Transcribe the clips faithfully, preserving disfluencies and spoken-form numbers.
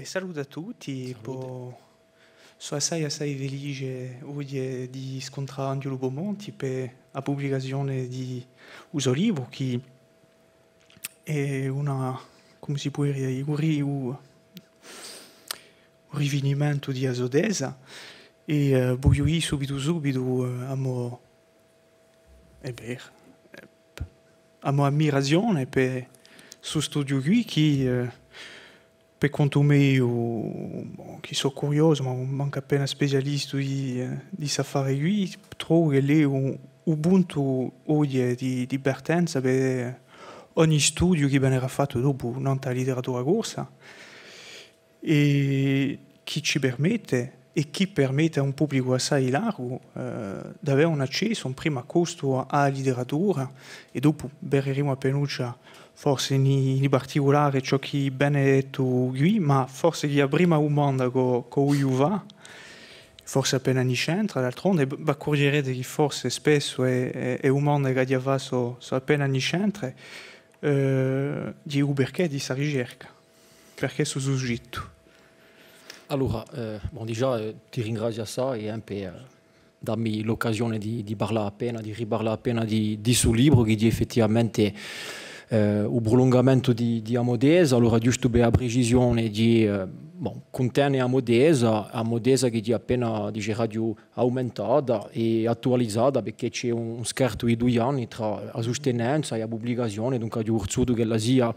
È salutu à tutti, po-, sò assai, assai felice oghje di scuntrà Anghjulu Pomonti per a publicazione di u so libru, chì hè una, cumu si pò dì, un ri-, u, u rifinimentu di a so tesa, è, eh, vogliu dì subitu, subitu, eh, a mo, è bè, eh, a mo ammirazione per stu studiu quì, chì, eh, per contu meiu, bon, chì sò curiosu, ma mancu appena specialistu di, eh, di st'affare quì, trovu ch'ellu hè un, un puntu oghje di, di partenza per ogni studiu chì venerà fattu dopu nant'à a literatura corsa. È chì ci permette, è chì permette à un publicu assai largu, eh, d'avè un accessu, un primu accostu à, à a literatura, è dopu videremu appinuccia, forse in i, in i particulari ciò chì vene dettu quì, ma forse chì a prima dumanda ch'o, ch'o vogliu fà, forse appena niscentra, d'altronde, v-, v'accurgerete chì forse spessu e, e, e dumande ch'aghju à fà sò, sò appena niscentre, eh, di u perchè di sta ricerca. Perchè stu sughjettu? Allora, eh, bon, digià, eh, ti ringraziu assai, eh, per, eh, dammi l'occasione di, di parlà appena, di riparlà appena di, di stu libru, chì hè effettivamente, eh, u prulungamentu di, di a mo tesa. Allora, ghjustu per a precisione, di, eh, bon, cuntene a mo tesa, a mo tesa chì hè appena, diceraghju, aumentata è attualizata, perchè ci hè un, un scartu di dui anni trà a sustenenza è a publicazione, dunque aghju vulsutu ch'ella sia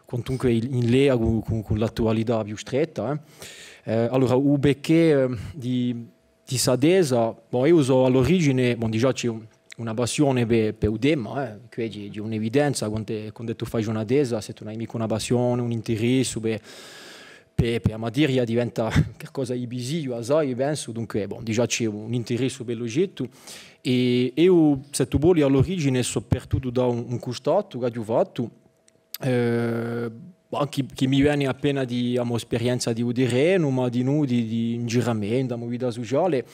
quantunque in, in leia cù, cù, cù l'attualità più stretta, eh. Eh, allora, u perchè, eh, di, di sta tesa, bon, eiu sò à l'origine, bon, digià ci hè un, una passione per, per u tema, eh, chì hè, hè un'evidenza, quand'è, quand'è tù faci una tesa, s'è tù ùn hai micca una passione, un interessu per, per, per a materia diventa qualcosa di pisigliu, assai, pensu, dunque, bon, digià ci hè un interessu per l'oghjettu. È eiu, s'è tù voli, à l'origine sò partutu da un, un custatu ch'aghju fattu, eh, bon, chì, chì mi vene appena di a mo sperienza di u terrenu, ma dinù di, di in giramentu, a mo vita suciale,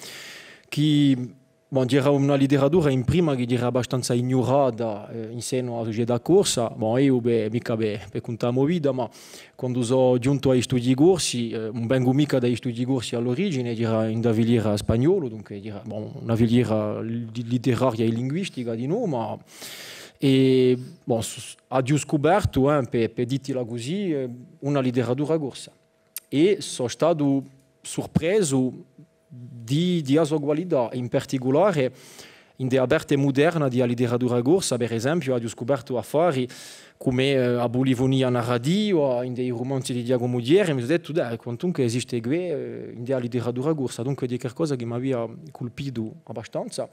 chì, bon, era una literatura in prima chì era abbastanza ignurata, eh, in senu à a sucietà corsa. Bon, eiu, bè, micca per, per cuntà a mo vita, ma quandu sò ghjuntu à i studii corsi, eh, ùn vengu micca da i studii corsi à l'origine, era in a filiera spagnolu, dunque era, bon, una filiera li-, literaria è linguistica dinù, ma, è, bon, s-, s-, aghju scupertu, eh, per, per dittila cusì, eh, una literatura corsa. È sò statu surpresu di, di a so qualità, in particulare in a parte muderna di a literatura corsa, per esempiu, aghju scupertu affari cum'è, eh, a pulifunia narrativa, in i rumanzi di Ghjacumu Thiers, mi sò dettu, dai, quantunque esiste què, eh, in a literatura corsa, dunque hè qualcosa chì m'avia culpitu abbastanza.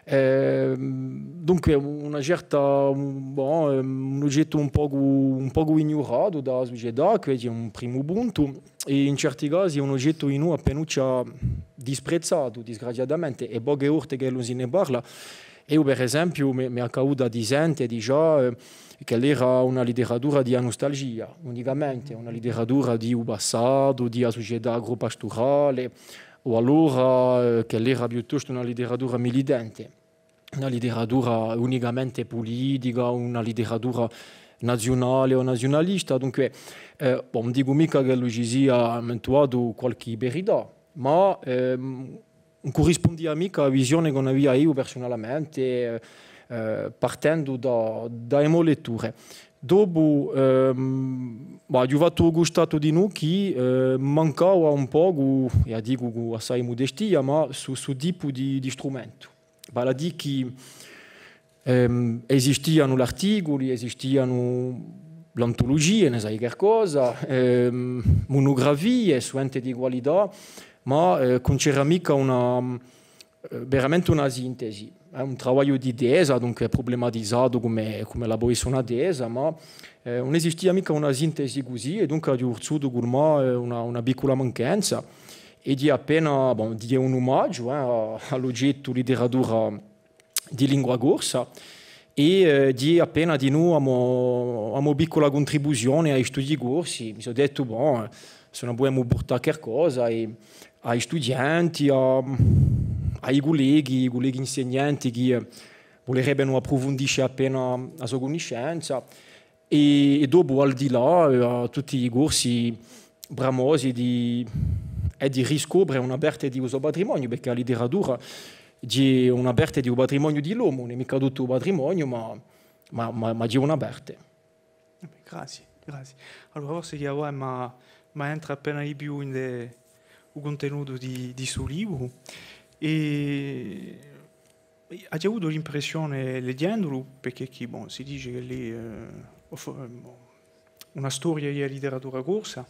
Ehm, dunque, una certa, un, bon, ehm, un oghjettu un pocu, un pocu ignuratu da a sucietà, questu hè un primu puntu, è in certi casi un oghjettu dinù appinuccia disprezzatu, disgraziatamente, è poche volte chì ùn si ne parla. Eiu, per esempiu, mi, m'hè accadutu di sente digià, eh, ch'ella era una literatura di a nustalgia, unicamente, una literatura di u passatu, di a sucietà agropasturale, o allora, eh, ch'ella era piuttostu una literatura militante, una literatura unicamente pulitica, una literatura naziunale o naziunalista. Dunque, eh, bon, ùn dicu micca ch'ellu ci sia ammentuatu qualchì verità, ma, ehm, ùn currispundia micca à a visione ch'avia eiu persunalmente, eh, eh, partendu da, da e mo letture. Dopu, ehm, bah, aghju fattu u custatu dinù chì, eh, mancava un pocu, è a dicu cù assai mudestia, ma stu, stu tipu di, di strumentu. Vale à dì chì, ehm, esistianu l'articuli, esistianu l'antulugie, ne sai qualcosa, ehm, munugrafie, suvente di qualità, ma, eh, ùn c'era micca una, eh, veramente una sintesi. Hè un travagliu di tesa, dunque hè prublematizatu cum'è, cum'è la pò esse una tesa, ma, eh, ùn esistia micca una sintesi cusì, è dunque aghju vulsutu culmà, eh, una, una piccula manchenza, è di appena, bon, di un umagiu, eh, à, à l'oghjettu literatura di lingua corsa, è, eh, di appena dinù a mo, a mo piccula cuntribuzione à i studii corsi. Mi sò dettu, bon, eh, s'è no pudemu purtà qualcosa à i, à i studienti, à, à i culleghi, i culleghi insegnanti chì, eh, vulerebbenu apprufundisce appena a so cunniscenza. È, è dopu, al di là, eh, à tutti i corsi, bramosi di, è di riscopre una parte di u so patrimoniu, perchè a literatura hè una parte di u patrimoniu di l'omu, ùn hè micca tuttu u patrimoniu, ma, ma, ma, ma hè una parte. Grazie, grazie. Allora, forse chì avà ma, ma entra appena di più in de, u cuntenutu di, di stu libru. È aghju avutu l'impressione, leghjendulu, perchè chì, bon, si dice chì hè, eh, o fo-, eh, bon, una storia di a literatura corsa,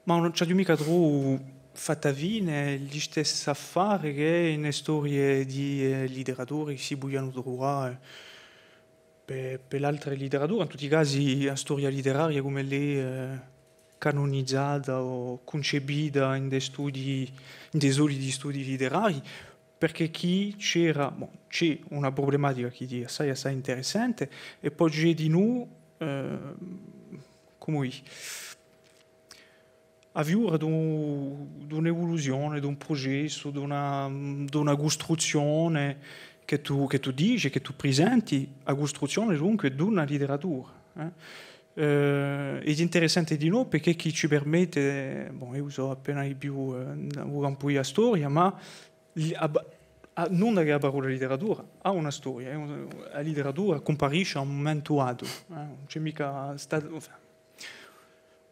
ma ùn ci aghju micca trovu fatta fine listessu affare chè in e storie di, eh, literatura chì si pudianu truvà, eh, per, per l'altre literature, in tutti i casi a storia literaria cum'ella hè, eh, canunizata o cuncepita in i studii, in i soliti studii literarii, perchè chì c'era, bon, ci hè una prublematica chì hè assai, assai interessante, è po ci hè dinù, eh, cumu dì, a fiura d'un, d'un'evoluzione, d'un prucessu, d'una, d'una custruzzione chì tù, chì tù dici, chì tù prisenti, a custruzzione dunque d'una literatura, eh. Eh, hè interessante dinù perchè chì ci permette, bon, eiu sò appena di più, eh, in u campu di a storia, ma li-, a, a, nunda chè a parolla literatura hà una storia, hè un, a literatura cumparisce à un mumentu datu, eh, ùn ci hè micca statu, enfin,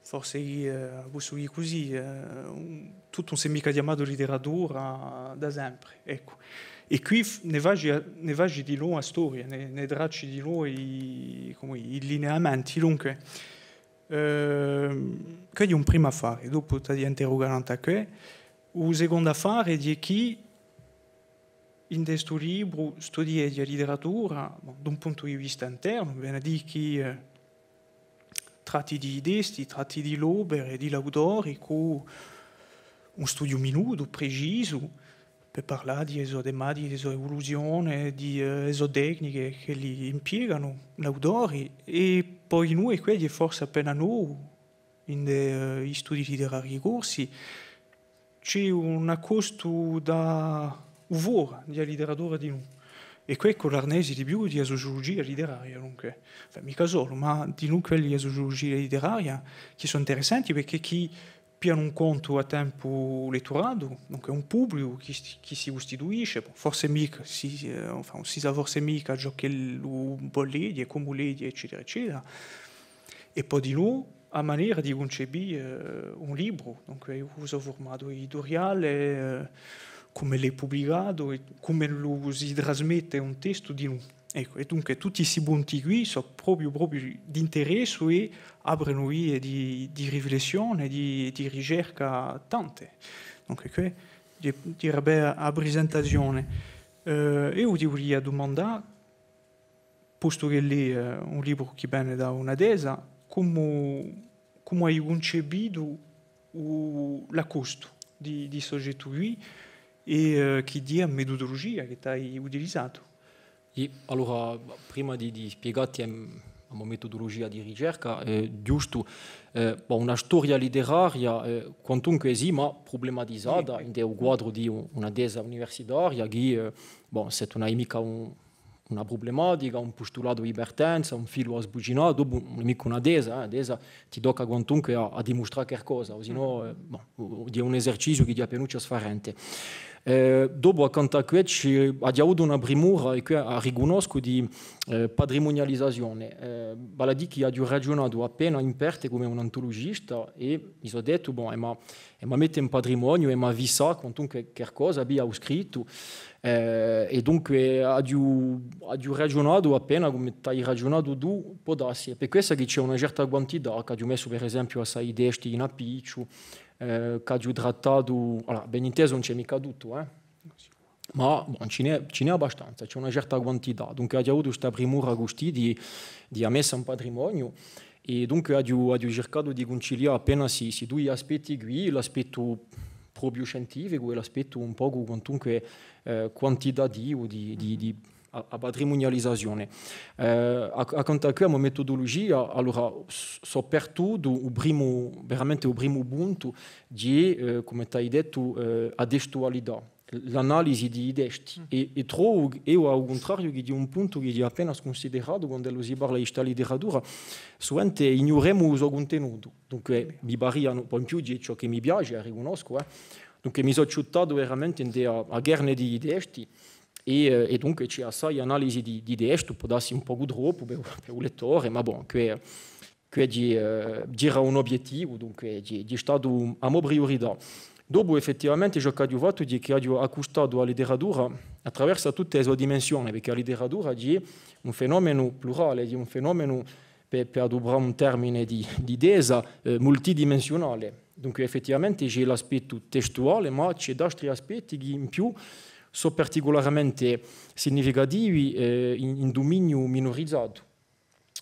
forse eiu, eh, possu dì cusì, eh, un, tuttu ùn s'hè micca chjamatu literatura da sempre, eccu. È quì f-, ne faci, ne faci dinù a storia, ne, ne tracci dinù i, cumu dì, i lineamenti. Dunque, ehm, quessu hè un primu affare, dopu t'aghju da interrugà nant'à què. U secondu affare hè chì in stu libru studii a literatura, bon, d'un puntu di vista internu, vene à dì chì, eh, tratti di i testi, tratti di l'opere, di l'autori, cù un studiu minutu, precisu, per parlà di e so tematiche, di e so evoluzione, di, eh, e so tecniche ch'elli impieganu, l'autori, è po dinù, è quessu hè forse appena novu, in, eh, i studii literarii corsi, ci hè un accostu da u fora di a literatura dinù. È quessu l'arnesi di più di a suciulugia literaria, dunque. Enfin, micca solu, ma dinù quelli di a suciulugia literaria, chì sò interessanti perchè chì piglianu in contu à tempu u letturatu, dunque un publicu chì, chì si custituisce, bon, forse micca, si, eh, enfin, ùn si sà forse micca ciò ch'ellu vole leghje, cumu leghje, eccetera, eccetera. È po dinù, a manera di cuncepì, eh, un libru, dunque, u so furmatu edituriale, eh, cum'ellu hè publicatu è cum'ellu si trasmette un testu dinù. Eccu, è dunque tutti sti punti quì sò propiu, propiu d'interessu è aprenu vie di, di riflessione, di, di ricerca tante. Dunque, què, di, di a, a prisentazione. Eh, eiu ti vulia dumandà, postu ch'ellu hè, eh, un libru chì vene da una tesa, cumu, cumu ai cuncepitu u, l'accostu di, di stu sughjettu quì è, eh, chì hè a metudulugia chì t'ai utilizatu? È allora, prima di, di spiegà ti a, a mo metudulugia di ricerca, eh, ghjustu, eh, bon, una storia literaria, eh, quantunque sì, ma prublematizata, in u quadru di un, una tesa universitaria chì, eh, bon, s'è tù ùn ai micca un, una prublematica, un pustulatu di partenza, un filu à sbucinà, dopu ùn hè micca una tesa, eh, a tesa ti tocca quantunque à, à dimustrà qualcosa, o sinnò, eh, bon, hè un eserciziu chì hè appinuccia sfarente. Eh, dopu, accantu à què, aghju avutu una primura, è quì a ricunnoscu, di, eh, patrimunializazione. Eh, vale à dì chì aghju ragiunatu appena in parte cum'è un antulugista è mi sò dettu, bon, emu, emu à mette in patrimoniu, emu à fissà quantunque qualcosa, via u scrittu, eh, è dunque aghju, aghju ragiunatu appena cum'è t'ai ragiunatu tù, pò dassi. Hè per quessa chì ci hè una certa quantità, ch'aghju messu per esempiu assai testi in appicciu, eh, ch'aghju trattatu, allora, ben intesu ùn ci hè micca tuttu, eh. Ma, bon, ci n'hè, ci n'hè abbastanza, ci hè una certa quantità. Dunque, aghju avutu sta primura custì di, di a messa in patrimoniu, è dunque aghju, aghju circatu di cuncilià appena sti, sti dui aspetti quì, l'aspettu propiu scientificu è l'aspettu un pocu, quantunque, eh, quantitativu di, di, di a, a patrimunializazione. Eh, a, accantu à què, a mo metudulugia, allora, s-, sò partutu, u primu, veramente u primu puntu, hè, eh, cum'è t'ai dettu, eh, a testualità. l'analisi di i testi. È, è trovu, eiu, à u cuntrariu, chì hè un puntu chì hè appena scunsideratu quand'ellu si parla di sta literatura, suvente ignuremu u so cuntenutu. Dunque, mi parianu, po in più hè ciò chì mi piace, a ricunnoscu, eh. Dunque, mi sò ciuttatu veramente in a, a carne di i testi, è, eh, è dunque ci hè assai analisi di, di testu, pò dassi un pocu troppu per, per u lettore, ma bon, què, què hè, eh, era un obiettivu, dunque hè, hè statu a mo priurità. Dopu, effettivamente, ciò ch'aghju fattu hè chì aghju accustatu a literatura attraversu tutte e so dimensione, perchè a literatura hè un fenomenu plurale, hè un fenomenu, per, per aduprà un termine di, di tesa, eh, multidimensiunale. Dunque, effettivamente, ci hè l'aspettu testuale, ma ci hè d'altri aspetti chì in più sò particularmente significativi, eh, in, in duminiu minurizatu.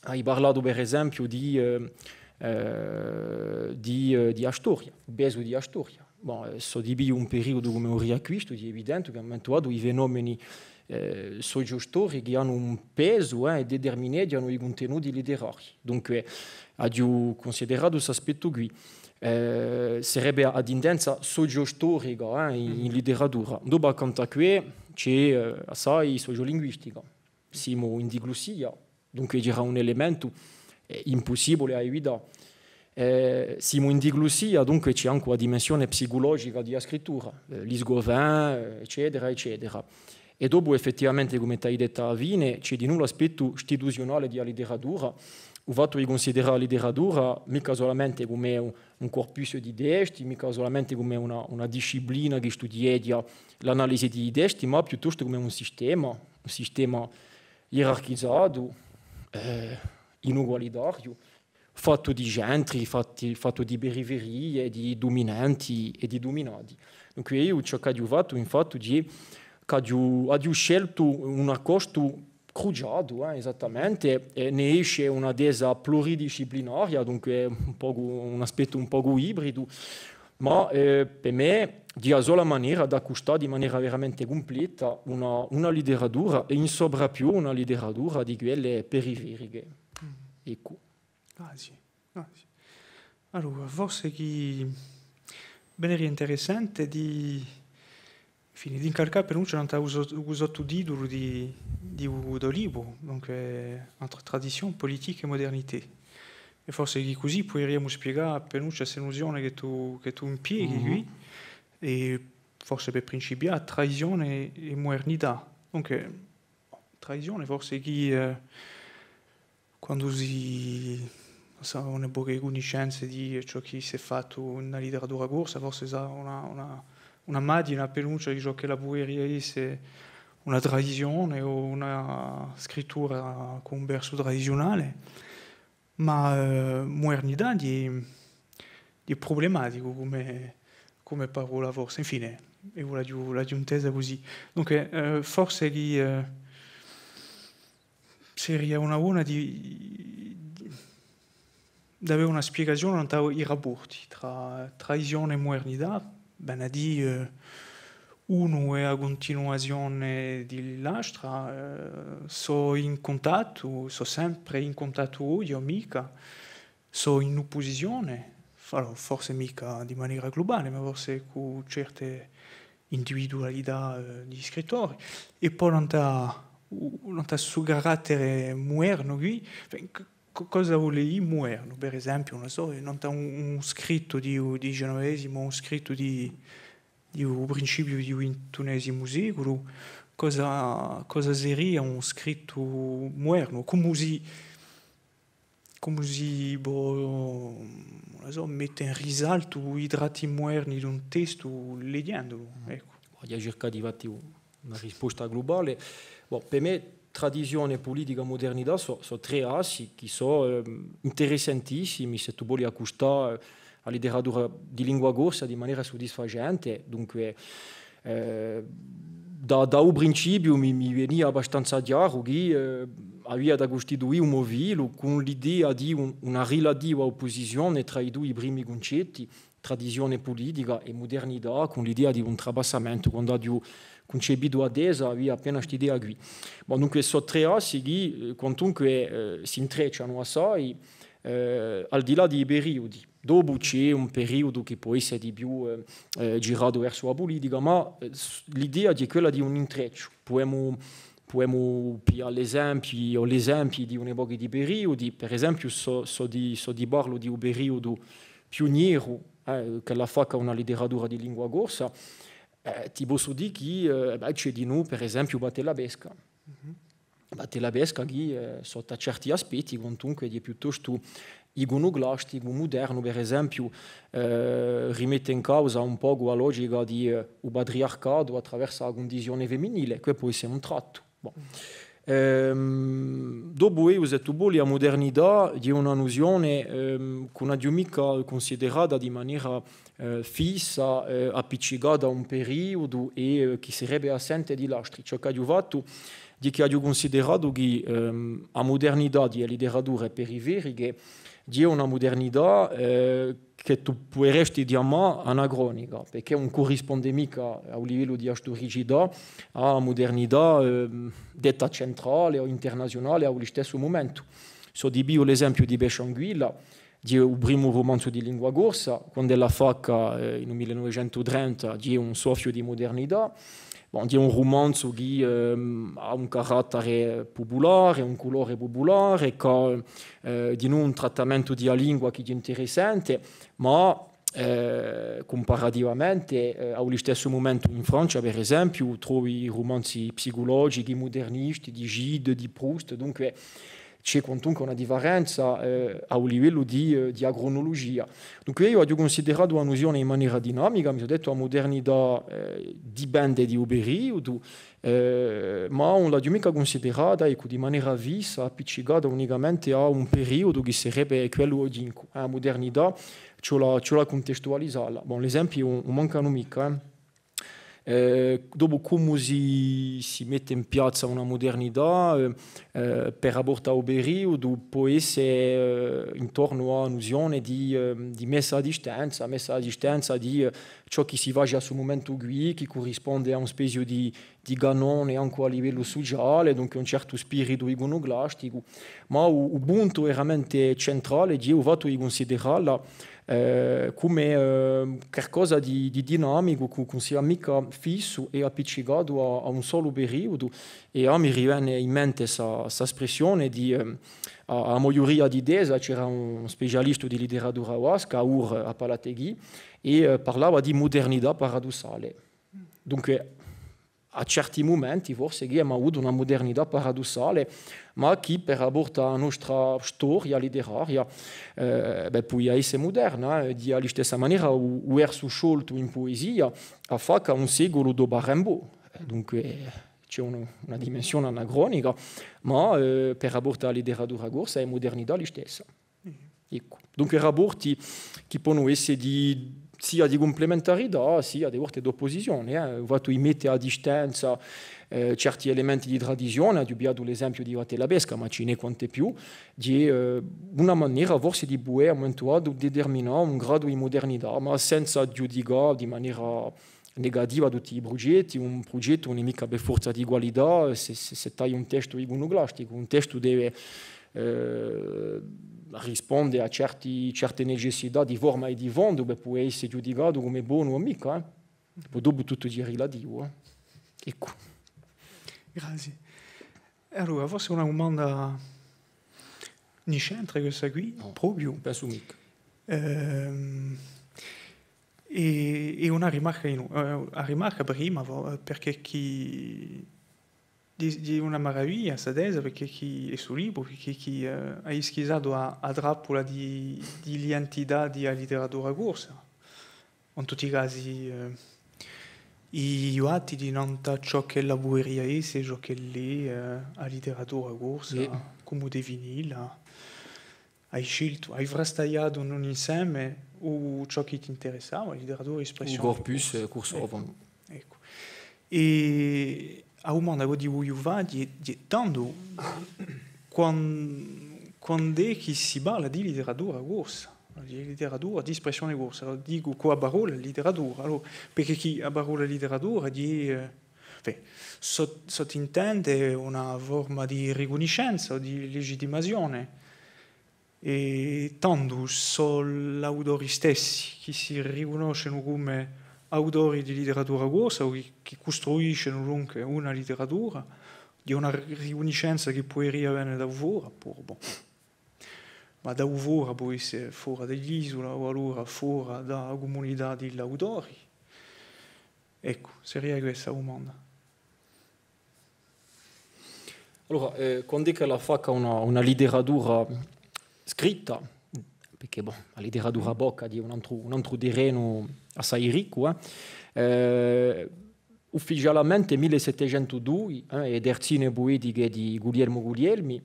Ai parlatu, per esempiu, di, eh, eh, di, eh, di a storia, u pesu di a storia. Bon, eh, s'o ti pigli un periudu cum'è u Riacquistu, hè evidente chì aghju ammentatu i fenomeni, eh, sociostorichi chì anu un pesu, eh, è determineghjanu i cuntenuti literarii. Dunque, aghju cunsideratu st'aspettu quì. Eh, sarebbe a, a tindenza sociostorica, eh, in, in literatura. Dopu, accantu à què, ci hè, eh, assai sociolinguistica. Simu in diglussia, dunque era un elementu, eh, impussibule à evità. Eh, simu in diglussia, dunque ci hè ancu a dimensione psiculogica di a scrittura, eh, Lise Gauvin, eh, eccetera, eccetera. È dopu, effettivamente, cum'è t'ai dettu à a fine, ci hè dinù l'aspettu istituziunale di a literatura, u fattu di cunsiderà a literatura micca solamente cum'è un, un corpus di testi, micca solamente cum'è una, una disciplina chì studieghja l'analisi di i testi, ma piuttostu cum'è un sistema, un sistema ierarchizatu, eh, inugualitariu, fattu di centri, fatti, fattu di periferie, di duminanti è di duminati. Dunque eiu ciò ch'aghju fattu, infatti, hè ch'aghju, aghju sceltu un accostu cruciatu, eh, esattamente, è ne esce una tesa pluridisciplinaria, dunque un pocu, un aspettu un pocu ibridu, ma, eh, per mè hè a sola manera d'accustà di manera veramente cumpleta una, una literatura, è in soprappiù una literatura di quelle periferiche. Eccu. Ah, sì. Ah, sì. Allora, forse chì veneria interessante di, infine, d'incalcà appinuccia nant'à u so-, u sottutitulu di, di u to libru, dunque, entre tradition, politique et modernité. È forse chì cusì puderiamu spiegà appinuccia ste nuzione chì tù, chì tù impieghi quì, è forse per principià, tradizione è mudernità. Dunque, tradizione forse chì, eh, quandu si, s'hà un pocu di cunniscenze di ciò chì s'hè fattu in a literatura corsa, forse s'hà una, una, una maghjina appinuccia di ciò ch'ella puderia esse una tradizione o una scrittura cù un versu tradiziunale, ma, eh, mudernità hè, hè prublematicu cum'è, cum'è parolla forse. Infine, eiu l'aghju, l'aghju intesa cusì. Dunque, eh, forse chì, eh, seria una bona di, d'avè una spiegazione nant'à i rapporti trà tradizione è mudernità, vene à dì, eh, unu hè a cuntinuazione di l'altra, eh, sò in cuntattu, sò sempre in cuntattu oghje o micca, sò in uppusizione, allora, forse micca di manera glubale, ma forse cù certe individualità, eh, di scrittori, è po nant'à, nant'à stu carattere mudernu quì, bè, c-, c-, cosa vole dì mudernu, per esempiu, ùn sò, nant'à un, un scrittu di u, di u diciannovesimu, un scrittu di, di u principiu di u vintunesimu seculu, cosa, cosa seria un scrittu mudernu, cumu si, cumu si pò, ùn sò, mette in risaltu i tratti muderni d'un testu leghjendulu, eccu. Vogliu circà di fatti una risposta glubale. Bon, per mè, tradizione, pulitica, mudernità sò, sò trè assi chì sò, ehm, interessantissimi, s'è tù voli accustà, eh, a literatura di lingua corsa di manera sudisfacente. Dunque, eh, da, da u principiu mi, mi venia abbastanza chjaru chì, eh, avia da custituì u mo filu cù l'idea di un, una rilativa uppusizione trà i dui primi cuncetti, tradizione pulitica è mudernità, cù l'idea di un trapassamentu. Quandu aghju cuncepitu a tesa, avia appena st'idea quì. Bon, dunque, sò trè assi chì, eh, quantunque, eh, s'intreccianu assai, eh, al di là di i periudi. Dopu ci hè un periudu chì pò esse di più, eh, eh, giratu versu a pulitica, ma, eh, s-, l'idea hè quella di un intrecciu. Pudemu, pudemu piglià l'esempii, o l'esempii di un pocu di periudi, per esempiu, s'o, s'o ti, s'o ti parlu di un periudu piunieru, eh, ch'ellu affacca una literatura di lingua corsa, eh, ti possu dì chì, eh, bè, ci hè dinù, per esempiu, Vattelapesca. Vattelapesca chì, eh, sottu à certi aspetti, quantunque, hè piuttostu icunuclasticu, mudernu, per esempiu, eh, rimette in causa un pocu a logica di, eh, u patriarcatu attraversu a cundizione feminile, què pò esse un trattu. Bon. Ehm, dopu eiu, s'è tù voli, a mudernità hè una nuzione, ehm, chì ùn aghju micca cunsiderata di manera, eh, fissa, eh, appiccicata à un periudu è, eh, chì serebbe assente di l'astri. Ciò ch'aghju fattu, hè chì aghju cunsideratu chì, ehm, a mudernità di e literature periferiche hè una mudernità, eh, chì tù puderesti chjamà anacronica, perchè ùn currisponde micca à u livellu di a storicità à a mudernità, ehm, detta centrale o internaziunale à u listessu mumentu. S'o ti pigliu l'esempiu di Pesciu Anguilla, hè u primu rumanzu di lingua corsa, quand'ellu affacca, eh, in u mille novecentu trenta, hè un soffiu di mudernità. Bon, hè un rumanzu chì, ehm, hà un carattare pupulare, un culore pupulare, chì hà, eh, dinù un trattamentu di a lingua chì hè interessante, ma, eh, cumparativamente, eh, à u listessu mumentu in Francia, per esempiu, trovi rumanzi psiculogichi, mudernisti, di Gide, di Proust, dunque, ci hè quantunque una differenza, eh, à u livellu di, eh, di a cronulugia. Dunque, eiu aghju cunsideratu a nuzione in manera dinamica, mi sò dettu, a mudernità, eh, dipende di u periudu, eh, ma ùn l'aghju micca cunsiderata, eccu, di manera fissa, appiccicata unicamente à un periudu chì serebbe quellu oghjincu. A mudernità, ci vole, ci vole à cuntestualizalla. Bon, l'esempii ùn, ùn mancanu micca, eh. Eh, dopu cumu si, si mette in piazza una mudernità, eh, eh, per raportu à u periudu, pò esse, eh, intornu à a nuzione di, eh, di messa à distanza, messa à distanza di, eh, ciò chì si face à stu mumentu quì, chì currisponde à una spezia di, di canone ancu à livellu suciale, dunque un certu spiritu icunuclasticu, ma u, u puntu veramente centrale hè u fattu di cunsideralla eh, cum'è, eh, qualcosa di, di dinamicu, chì, chì ùn sia micca fissu è appiccicatu à, à un solu periudu, è à mi mi vene in mente sta, sta spressione di, ehm, à, à a mo ghjuria di tesa c'era un specialistu di literatura basca, Aur Apalategui, è, eh, parlava di mudernità paradussale. Dunque, à certi mumenti, forse, chì emu avutu una mudernità paradussale, ma chì, per raportu à a nostra storia literaria, eh, bè, pudia esse muderna, eh, di a listessa manera, u, u versu scioltu in puesia, affacca un seculu dopu à Rimbaud. Eh, dunque, ci hè una, una dimensione anacronica, ma, eh, per raportu à a literatura corsa, hè mudernità listessa. Eccu. Dunque, raporti chì ponu esse di, sia di cumplementarità, sia di volte d'opposizione, eh. U fattu di mette à distanza, eh, certi elementi di tradizione, aghju pigliatu l'esempiu di Vattelapesca, ma ci n'hè quant'è più, di, eh, una manera forse di pudè à un mumentu datu determinà un gradu di mudernità, ma senza ghjudicà di manera negativa tutti i prugetti, un prugettu ùn hè micca per forza di qualità, s'è, s'è, s'è t'hai un testu icunuclasticu, un testu deve, eh, risponde à certi, certe necessità di forma è di fondu, per pudè esse ghjudicatu cum'è bonu o micca, eh. Po dopu tuttu hè rilativu, eh. Eccu. Grazie. È allora, forse una dumanda in centru, questa quì, nò, propiu. Pensu micca. Ehm, è, è una rimarca in, eh, a rimarca prima, vo-, perchè chì, di, di una maraviglia sta tesa, perchè chì, è stu libru, perchè chì, eh, hai schisatu a, a trappula di, di l'identità di a literatura corsa. In tutti i casi, eh, i ghjuvati dinantu à ciò ch'ella puderia esse, ciò ch'ella hè, eh, a literatura corsa, cumu definilla, hai sceltu, hai frastagliatu in un inseme u, ciò chì t'interessava, literatura, espressione corsa. U corpus, eh, corsofonu. Eccu. È a dumanda ch'o ti vogliu fà hè, hè tandu, quan-, quand'hè chì si parla di literatura corsa, di literatura, di espressione corsa, dicu cù a parolla literatura, allora, perchè chì a parolla literatura hè, eh, bè, sot-, sottintende una forma di ricunniscenza o di legittimazione. È tandu sò l'autori stessi chì si ricunnoscenu cum'è autori di literatura corsa o chì, chì custruiscenu dunque una literatura, di una ricunniscenza chì puderia vene da fora, puru, bon. Ma da fora pò esse fora di l'isula o allora fora da a cumunità di l'autori. Eccu, seria questa a dumanda. Allora, eh, quand'hè ch'ella affacca una, una literatura scritta, perchè, bon, a literatura à bocca hè un antru, un antru terrenu assai riccu, eh, eh, ufficialmente mille settecentu dui, eh, e terzine puetiche di Guglielmu Guglielmi.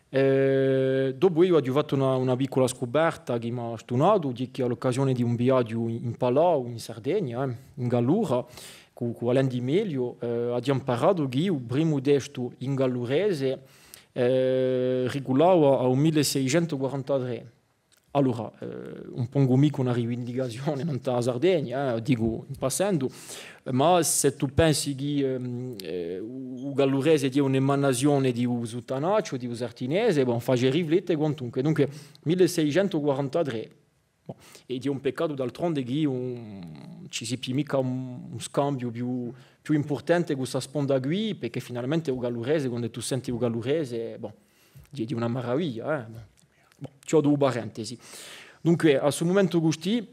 Eh, dopu eiu aghju fattu una, una piccula scuperta chì m'hà stunatu, hè chì à l'occasione di un viaghju in, in Palau, in Sardegna, eh, in Gallura, cù, cù Alain Di Meglio, eh, aghju amparatu chì u primu testu in gallurese, eh, riculava à u mille seicentu quarantatrè. Allora, eh, ùn pongu micca una rivindicazione nant'à a Sardegna, eh, dicu in passendu, ma s'è tù pensi chì, ehm, eh, u, u gallurese hè un'emanazione di u suttanacciu, di u sartinese, bon, face riflette quantunque. Dunque, mille seicentu quarantatrè, bon, è hè un peccatu d'altronde chì ùn ci sia più micca un, un scambiu più, più impurtante cù sta sponda quì, perchè finalmente u gallurese, quandu tù senti u gallurese, bon, hè, hè una maraviglia, eh. Bon, chjodu parentesi. Dunque, à stu mumentu custì,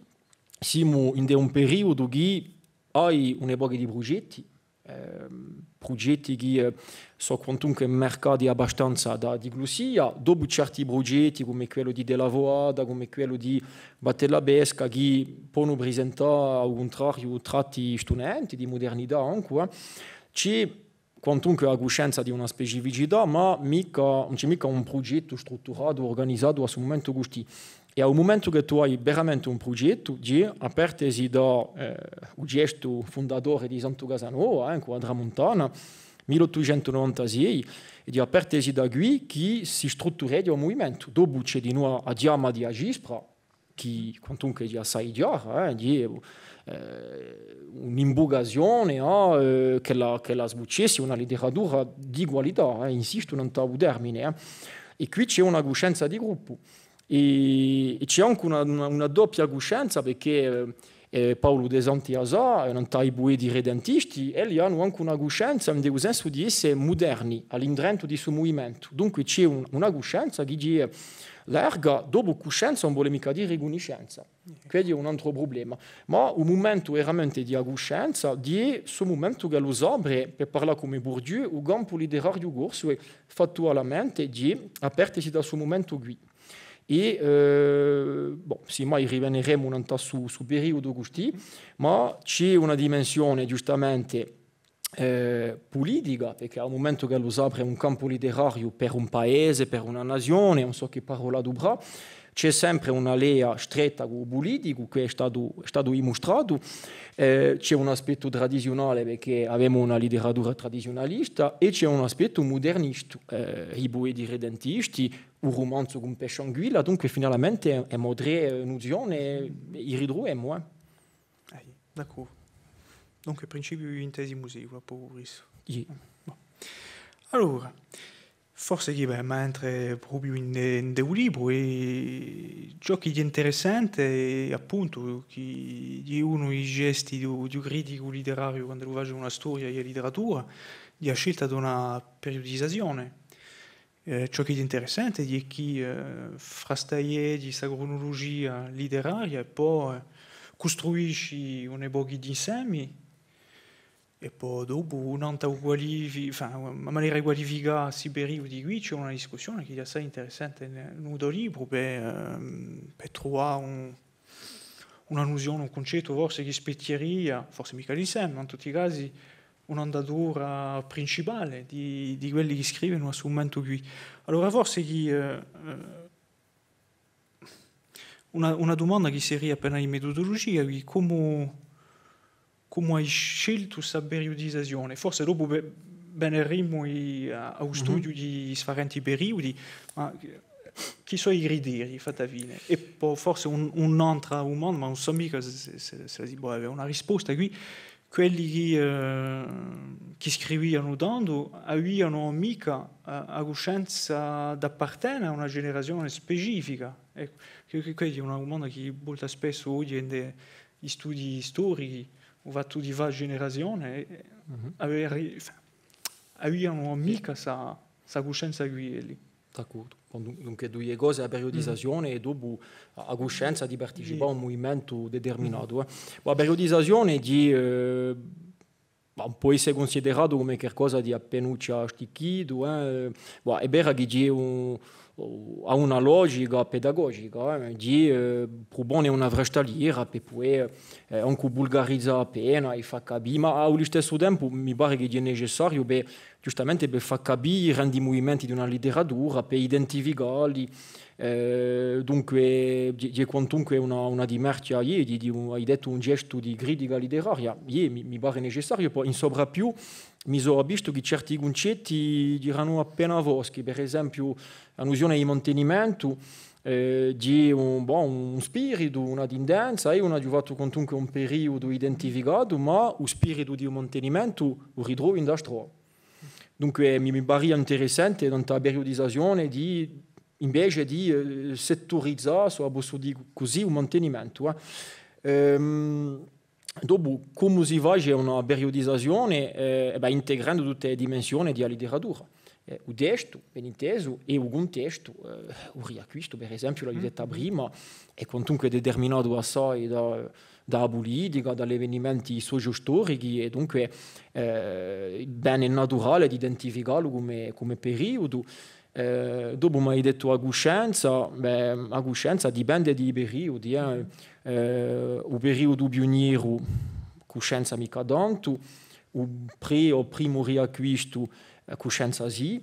simu in un periudu chì hai un pocu di prugetti, ehm, prugetti chì, eh, sò quantunque marcati abbastanza da a diglussia, dopu certi prugetti cum'è quellu di Della Foata, cum'è quellu di Vattelapesca, chì ponu prisentà, à u cuntrariu, tratti stunanti, di mudernità ancu, eh. Ci hè quantunque a cuscenza di una specificità, ma micca, ùn ci hè micca un prugettu strutturatu, urganizatu à stu mumentu custì. È à u mumentu chì tù hai veramente un prugettu, hè à partesi da, eh, u gestu fundatore di Santu Casanova, eh, cù a Tramuntana, mille ottucentu novantasei, è hè à partesi da quì chì si struttureghja u muvimentu. Dopu ci hè dinù a chjama di a Cispra, chì quantunque hè assai chjara, eh, hè, eh, un'invucazione à, eh, ch'ella, ch'ella sbucessi una literatura di qualità, eh, insistu nant'à u termine, eh. È quì ci hè una cuscenza di gruppu. È, è ci hè ancu una, una, una doppia cuscenza, perchè, eh, eh, Paulu Desanti a sà, eh, nant'à i pueti redentisti, elli anu ancu una cuscenza, in u sensu di esse muderni, à l'indrentu di stu muvimentu. Dunque ci hè un, una cuscenza chì hè larga, dopu cuscenza ùn vole micca dì ricunniscenza. Quessu hè un antru prublema. Ma u mumentu veramente di a cuscenza, hè stu mumentu ch'ellu s'apre, per parlà cum'è Bourdieu, u campu literariu corsu, è fattualmente, hè à partesi da stu mumentu quì. È, eh, bon, simmai riveneremu nant'à stu, stu periudu custì, ma ci hè una dimensione, ghjustamente, eh, pulitica, perchè à u mumentu ch'ellu s'apre un campu literariu per un paese, per una nazione, ùn sò chì parolla aduprà, ci hè sempre una leia stretta cù u puliticu, chì hè statu, hè statu dimustratu, eh, ci hè un aspettu tradiziunale, perchè avemu una literatura tradiziunalista, è ci hè un aspettu mudernistu, eh, i pueti redentisti, u rumanzu cù Pesciu Anguilla, dunque finalmente emu trè, eh, nuzione, eh, i ritruvemu, eh. Eh, d'accordu. Dunque, principiu vintesimu seculu, à pocu pressu. Iè. Bon. Allora, forse chì, bè, ma entre propiu in, in u libru, è ciò chì hè interessante hè appuntu chì hè unu di i gesti di u, di u criticu literariu, quand'ellu face una storia di a literatura, hè a scelta d'una periudizazione. Eh, ciò chì hè interessante hè chì, eh, frastaghjeghji sta cronulugia literaria è po, eh, custruisci un pocu d'insemi, è po dopu, nant'à u qualifi-, enfin, a manera di qualificà sti periudi quì, ci hè una discussione chì hè assai interessante in, in u to libru, per, ehm, per truvà un, una nuzione, un cuncettu forse chì spechjeria, forse micca l'insemi, ma in tutti i casi, un'andatura principale di, di quelli chì scrivenu à stu mumentu quì. Allora forse chì, eh, eh, una, una dumanda chì seria appena di metodulugia, quì, cumu, cumu hai sceltu sta periudizazione? Forse dopu ve-, veneremu i-, à, à u studiu di sfarenti periudi, ma chì sò i criteri, fatta fine? È po forse un, un'antra dumanda, ma ùn sò micca s'è, s'è, s'è, s'ella si pò avè una risposta quì. quelli chì, eh, chì scrivianu tandu avianu micca a, a cuscenza d'appartene à una generazione specifica. Eccu, chì, chì, questa hè una dumanda chì volta spessu oghje in i studii storichi, u fattu di fà generazione, eh, avè-, avianu micca sta, sta cuscenza quì è lì. D'accordu. Bon, dun-, dunque, duie cose, a periudizazione è dopu a, a cuscenza di participà à un muvimentu determinatu, eh. Ma a periudizazione hè, eh, ma pò esse cunsideratu cum'è qualcosa di appinuccia sticchitu, eh. Ma hè vera chì ci hè un, hà una logica pedagogica, eh, di, eh, prupone una frastagliera per pudè, eh, ancu vulgarizà appena è fà capì, ma à u listessu tempu mi pare chì hè necessariu per, ghjustamente, per fà capì i grandi muvimenti di una literatura, per identificalli, eh, dunque, hè, hè quantunque una, una dimarchja, iè, di, di un, hai dettu un gestu di critica literaria, iè, mi, mi pare necessariu, po in soprappiù mi sò avvistu chì certi cuncetti eranu appena foschi, per esempiu, a nuzione di mantenimentu, eh, di un, bon, un spiritu, una tindenza, è ùn aghju fattu quantunque un periudu identificatu, ma u spiritu di u mantenimentu u ritrovu in altrò. Dunque, mi, mi paria interessante, nant'à a periudizazione, di, invece di, eh, setturizà, s'o possu dì cusì, u mantenimentu, eh. Ehm, Dopu, cumu si face una periudizazione? Eh, è bè, integrendu tutte e dimensione di a literatura. Eh, u testu, ben intesu, è u cuntestu, eh, u riacquistu, per esempiu, l'aghju detta prima, hè quantunque determinatu assai da, da a pulitica, da l'evenimenti sociostorichi, è dunque, eh, bè, hè naturale d'identificallu cum'è, cum'è periudu. Eh, dopu m'hai dettu a cuscenza, bè, a cuscenza dipende di i periudi, eh. Eh, u periudu piunieru, cuscenza micca tantu, u pre-, u primu riacquistu, eh, cuscenza sì,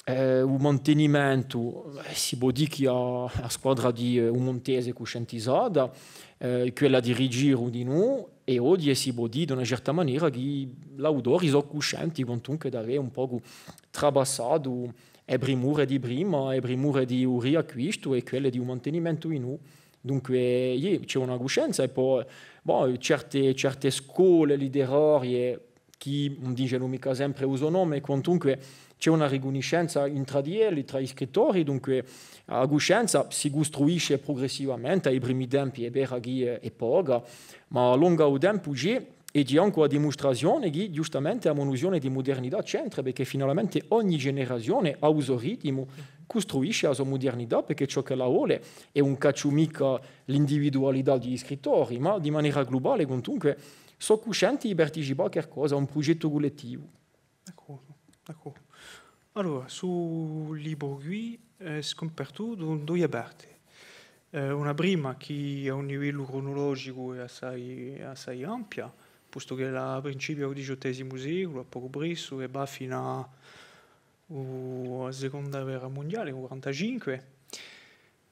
eh, u mantenimentu, eh, si pò dì chì a, a squadra di, eh, u Montese hè cuscentizata, eh, quella di Rigiru dinù, è oghje si pò dì d'una certa manera chì l'autori sò cuscenti quantunque d'avè un pocu trapassatu e primure di prima, e primure di u riacquistu è quelle di u mantenimentu dinù. Dunque, iè, ci hè una cuscenza, è po, bò, certe, certe scole literarie chì ùn dicenu micca sempre u so nome, quantunque ci hè una ricunniscenza intra di elli, trà i scrittori, dunque a cuscenza si custruisce prugressivamente, à i primi tempi hè vera chì hè, hè poca, ma longu à u tempu ci hè, è ci hè ancu a dimustrazione chì, ghjustamente, a nuzione di mudernità c'entra, perchè finalmente ogni generazione hà u so ritimu, custruisce a so mudernità, perchè ciò ch'ella vole, è ùn cacciu micca l'individualità di i scrittori, ma di manera glubale, quantunque, sò cuscenti di participà à qualcosa, à un prugettu cullettivu. D'accordu, d'accordu. Allora, stu libru quì hè scumpartutu in duie parti. Eh, una prima chì à un livellu crunulogicu hè assai, assai ampia, postu ch'ella principia à u diciottesimu seculu, à pocu pressu, è và finu à u, a seconda guerra mundiale, u quarantacinque,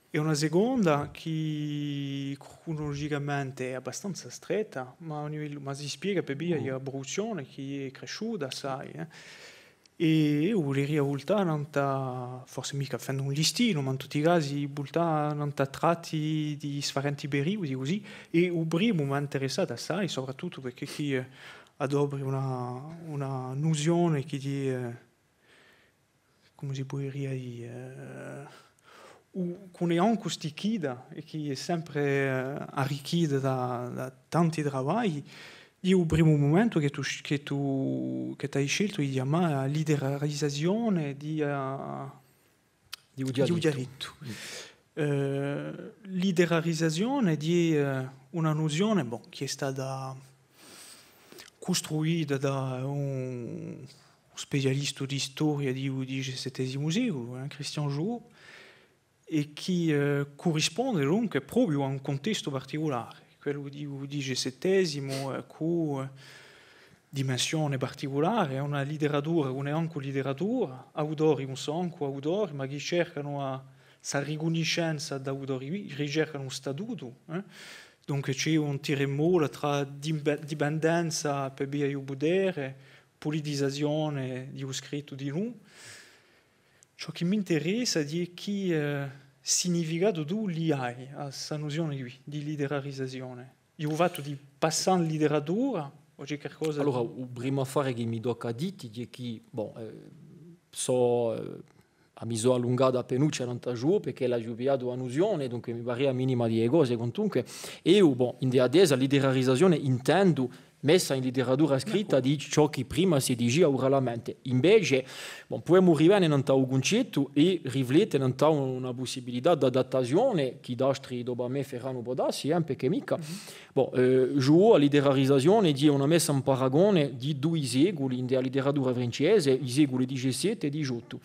è una seconda chì crunulogicamente hè abbastanza stretta, ma à un livellu, ma si spiega per via di a pruduzzione chì hè cresciuta assai, eh. È eiu vuleria vultà nant'à, forse micca fendu un listinu, ma in tutti i casi vultà nant'à tratti di sfarenti periudi cusì, è u primu m'hà interessatu assai, soprattuttu perchè chì, eh, adopri una, una nuzione chì di, eh, cumu si puderia dì, eh, u-, ch'ùn hè ancu sticchita è chì hè sempre, eh, arricchita da, da tanti travagli, di u primu mumentu chì tù sc-, chì tù, chì t'hai sceltu di chjamà a literarizazione di, eh, di u dialettu. Eh, literarizazione di, eh, una nuzione, bon, chì hè stata custruita da un, un specialistu di storia di u diciassettesimu seculu, eh, Christian Jouhaud, è chì, eh, currisponde dunque propiu à un cuntestu particulare, quellu di u diciassettesimu, eh, cù, eh, dimensione particulare, hè una literatura, ùn hè ancu literatura, autori ùn sò ancu autori, ma chì cercanu a, sta ricunniscenza d'autori, ricercanu un statutu, eh? Dunque ci hè un tira è molla trà dipe-, dipendenza per via di u putere, pulitizazione di u scrittu dinù. Ciò chì m'interessa hè chì, eh, significatu tù li dai à sta nuzione quì di literarizazione. Hè u fattu di passà in literatura, O ci hè qualcosa? Allora, u primu affare chì mi tocca à dì ti hè chì, bon, eh, sò, eh, mi sò allungatu appinuccia nant'à ciò, perchè l'aghju pigliatu a nuzione, dunque mi paria a minima di e cose, quantunque. Eiu, bon, ind'è a tesa, litterarizazione intendu messa in literatura scritta di ciò chì prima si dicia uralamente. Invece, bon, pudemu rivene nant'à u cuncettu è riflette nant'à una pussibilità d'adattazione chì d'altri dopu à mè feranu pò dassi, eh, perchè micca. Bon, eh, Jouhaud, a litterarizazione hè una messa in paragone di dui seculi ind'è a literatura francese, i seculi dicessette è diciottu.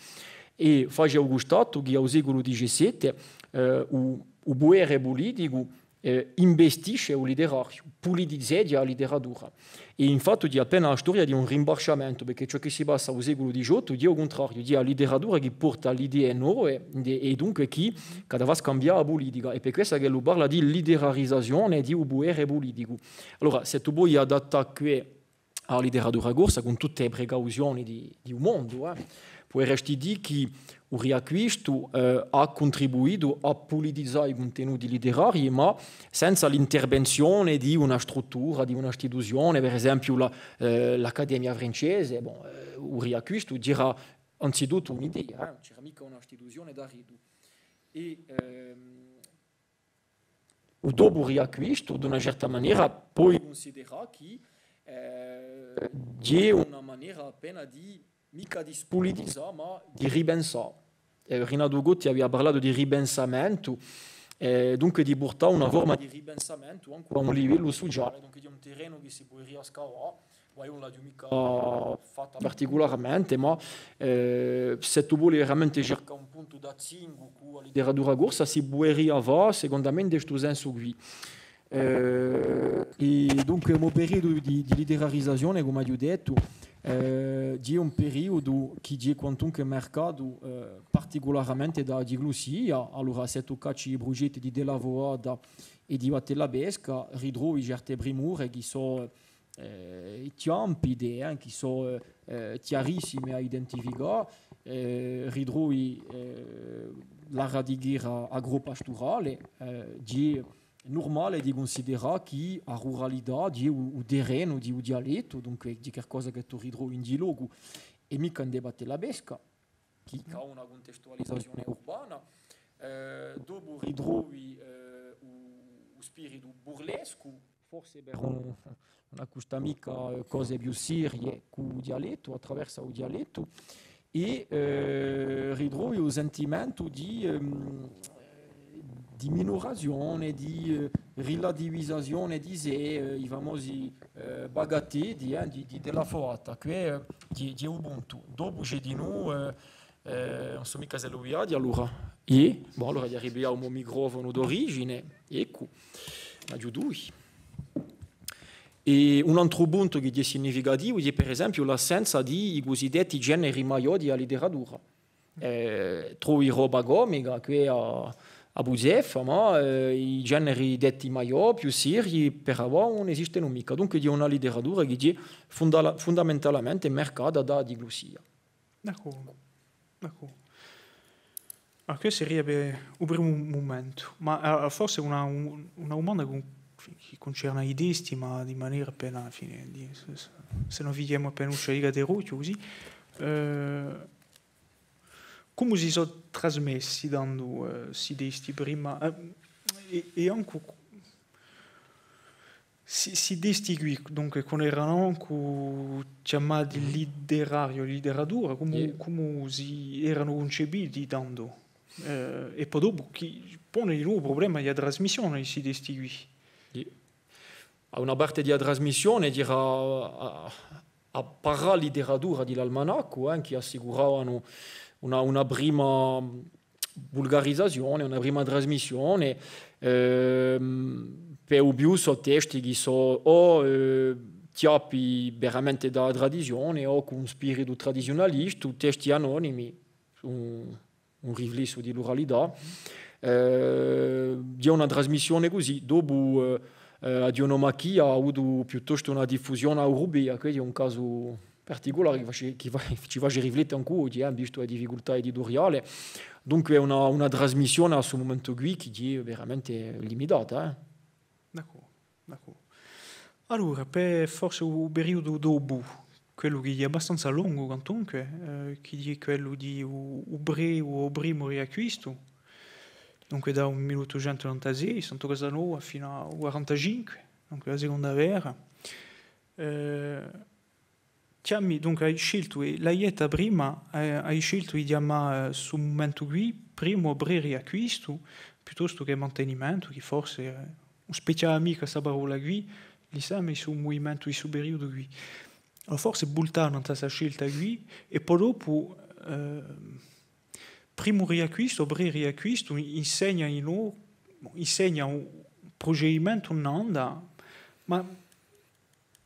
È face u custatu chì à u seculu dicessette, eh, u, u putere puliticu, eh, investisce u literariu, pulitizeghja a literatura. È infatti hè appena a storia di un rimbarciamentu, perchè ciò chì si passa à u seculu diciottu hè u cuntrariu, hè a literatura chì porta l'idee nove, è dunque chì, chì hà da fà scambià a pulitica. È per quessa ch'ellu parla di litterarizazione di u putere puliticu. Allora, s'è tù voli adattà què à a literatura corsa, cun tutte e precauzione di, di u mondu, eh, puderesti dì chì u Riacquistu, eh, hà cuntribuitu à pulitizà i cuntenuti literarii, ma senza l'intervenzione di una struttura, di una istituzione, per esempiu la, eh, l'Accademia francese. Bon, eh, u Riacquistu era anzituttu un'idea, eh, ùn c'era micca una istituzione daretu. È, ehm, u dopu Riacquistu, d'una certa manera, poi cunsiderà chì, eh, hè una manera appena di, micca di spulitizà, ma di ripensà. Eh, Rinatu Coti avia parlatu di ripensamentu, eh, dunque di purtà una forma di ripensamentu ancu à un livellu suciale, dunque hè un terrenu chì si puderia scavà, ma eiu ùn l'aghju micca fatta particularamente, ma, eh, s'è tù voli veramente circà un puntu d'azzingu cù a literatura corsa, si puderia fà, secondu mè, in stu sensu quì. Eh, è dunque, u mo periudu di, di litterarizazione, cum'aghju dettu, eh, hè un periudu chì hè quantunque marcatu, eh, particularamente da a diglussia. Allora, s'è tù cacci i prugetti di Della Foata è di Vattelapesca, ritrovi certe primure chì sò, eh, chjampide, eh, chì sò, eh, eh, chjarissime à identificà, eh, ritrovi, eh, l'arratichera agropasturale, eh, hè nurmale di cunsiderà chì a ruralità hè u, u terrenu di u dialettu, dunque hè qualcosa chì tù ritrovi in ogni locu, è micca ind'è Vattelapesca, chì, chì hà una cuntestualizazione urbana. Eh, dopu ritrovi, eh, u, u spiritu burlescu, forse per ùn, ùn accustà micca, eh, cose più serie cù u dialettu, attraversu u dialettu, è, eh, ritrovi u sentimentu di, ehm, di minurazione, di, eh, rilativizazione di sè, eh, i famosi, eh, bagatelle, eh, di, di, Della Foata, chì, eh, hè, hè u puntu. Dopu ci hè dinù, eh, Eh, ùn sò micca s'ellu viaghja, allora. Iè? Bon, allora aghju à ripiglià u mo microfonu d'origine, eccu, l'aghju dui. È un antru puntu chì hè significativu hè, per esempiu, l'assenza di i cusidetti generi maiò di a literatura. Eh, trovi roba comica, quì à, à Puseffa, ma, eh, i generi detti maiò, più serii, per avà ùn esistenu micca. Dunque, hè una literatura chì hè funda-, fundamentalmente marcata da a diglussia. D'accordu, d'accordu. Allora, questu seria per u primu mumentu, ma, eh, forse una, un-, una dumanda cun-, chì cuncerne i testi, ma di manera appena, infine, di, sè, sè, sè no fighjemu appinuccia di caterucciu, cusì. Eh, cumu si sò trasmessi tandu, eh, sti testi prima, eh, è, è ancu Sti, sti testi quì, dunque, quandu eranu ancu chjamati literarii, literatura, cumu, cumu si eranu cuncepiti tandu? Eh, è po dopu chì pone di novu u prublema di a trasmissione di sti testi quì. Iè. À una parte di a trasmissione, era a, a, a paraliteratura di l'almanaccu, eh, chì assicuravanu una, una prima vulgarizazione, una prima trasmissione, ehm, per u più sò testi chì sò o, eh, chjappi veramente da a tradizione o cù un spiritu tradiziunalistu, testi anonimi, un, un riflessu di l'uralità. Eh, hè una trasmissione cusì, dopu, eh, eh, a Ghjiròma Chia hà avutu piuttostu una diffusione europea, quessu hè un casu particulare chì face, chì fa-, ci face riflette ancu oghje, eh, vistu e difficultà edituriale. Dunque hè una, una trasmissione à stu mumentu quì chì hè veramente limitata, eh. D'accordu, d'accordu. Allora, per forse u periudu dopu, quellu chì hè abbastanza longu, quantunque, eh, chì hè quellu di u, u pre-, u primu riacquistu, dunque da u mille ottucentu novantasei, Santu Casanova, finu à u quarantacinque, dunque a seconda guerra. Eh, chjami, dunque, ai sceltu, è l'ai detta prima, eh, ai sceltu di chjamà, eh, stu mumentu quì, primu o pre-riacquistu, piuttostu chè mantenimentu, chì forse, eh, ùn spechjava micca sta parolla quì, l'inseme di stu muvimentu di stu periudu quì. Allora, forse vultà nant'à sta scelta quì, è po dopu, eh, primu riacquistu, pre-riacquistu, insegna dinù, insegna un prucedimentu in anda, ma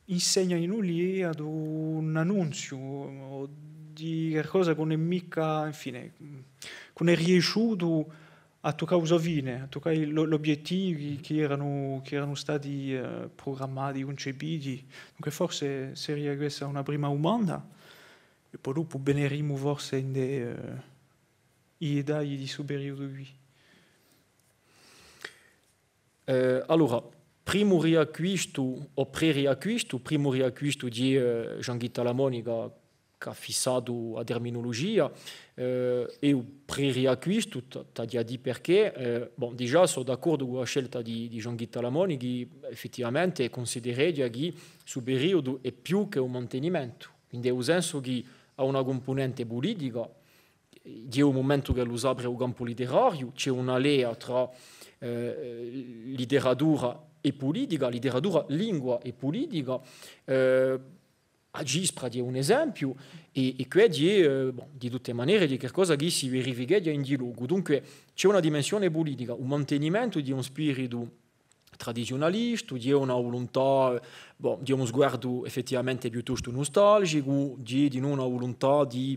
insegna dinù l'idea d'un annunziu, o di qualcosa chì ùn hè micca, infine, chì ùn hè riesciutu à tuccà a so fine, à tuccà i, l'o-, l'obiettivi chì eranu, chì eranu stati, eh, prugrammati, cuncepiti. Dunque forse seria questa una prima dumanda, è po dopu venirimu forse in i, eh, i dettagli di stu periudu quì. Eh, allora, primu riacquistu o pre-riacquistu, primu riacquistu di, eh, Jean-Guy Talamoni chì hà, chì hà fissatu a terminulugia, eh, è u pre-riacquistu, t-, t'aghju à dì perchè, eh, bon, digià sò d'accordu cù a scelta di, di Jean-Guy Talamoni, chì effettivamente cunsidereghja chì stu periudu hè più chè un mantenimentu, quindi hè u sensu chì hà una cumpunente pulitica, di u mumentu ch'ellu s'apre u campu literariu, ci hè una lea trà, eh, literatura è pulitica, literatura, lingua è pulitica, eh, A Cispra hè un esempiu, è, è què hè, eh, bon, di tutte manere, hè qualcosa chì si verificheghja in ogni locu. Dunque, ci hè una dimensione pulitica, un mantenimentu di un spiritu tradiziunalistu, di una vuluntà, bon, di un sguardu effettivamente piuttostu nustalgicu, di, di una vuluntà di,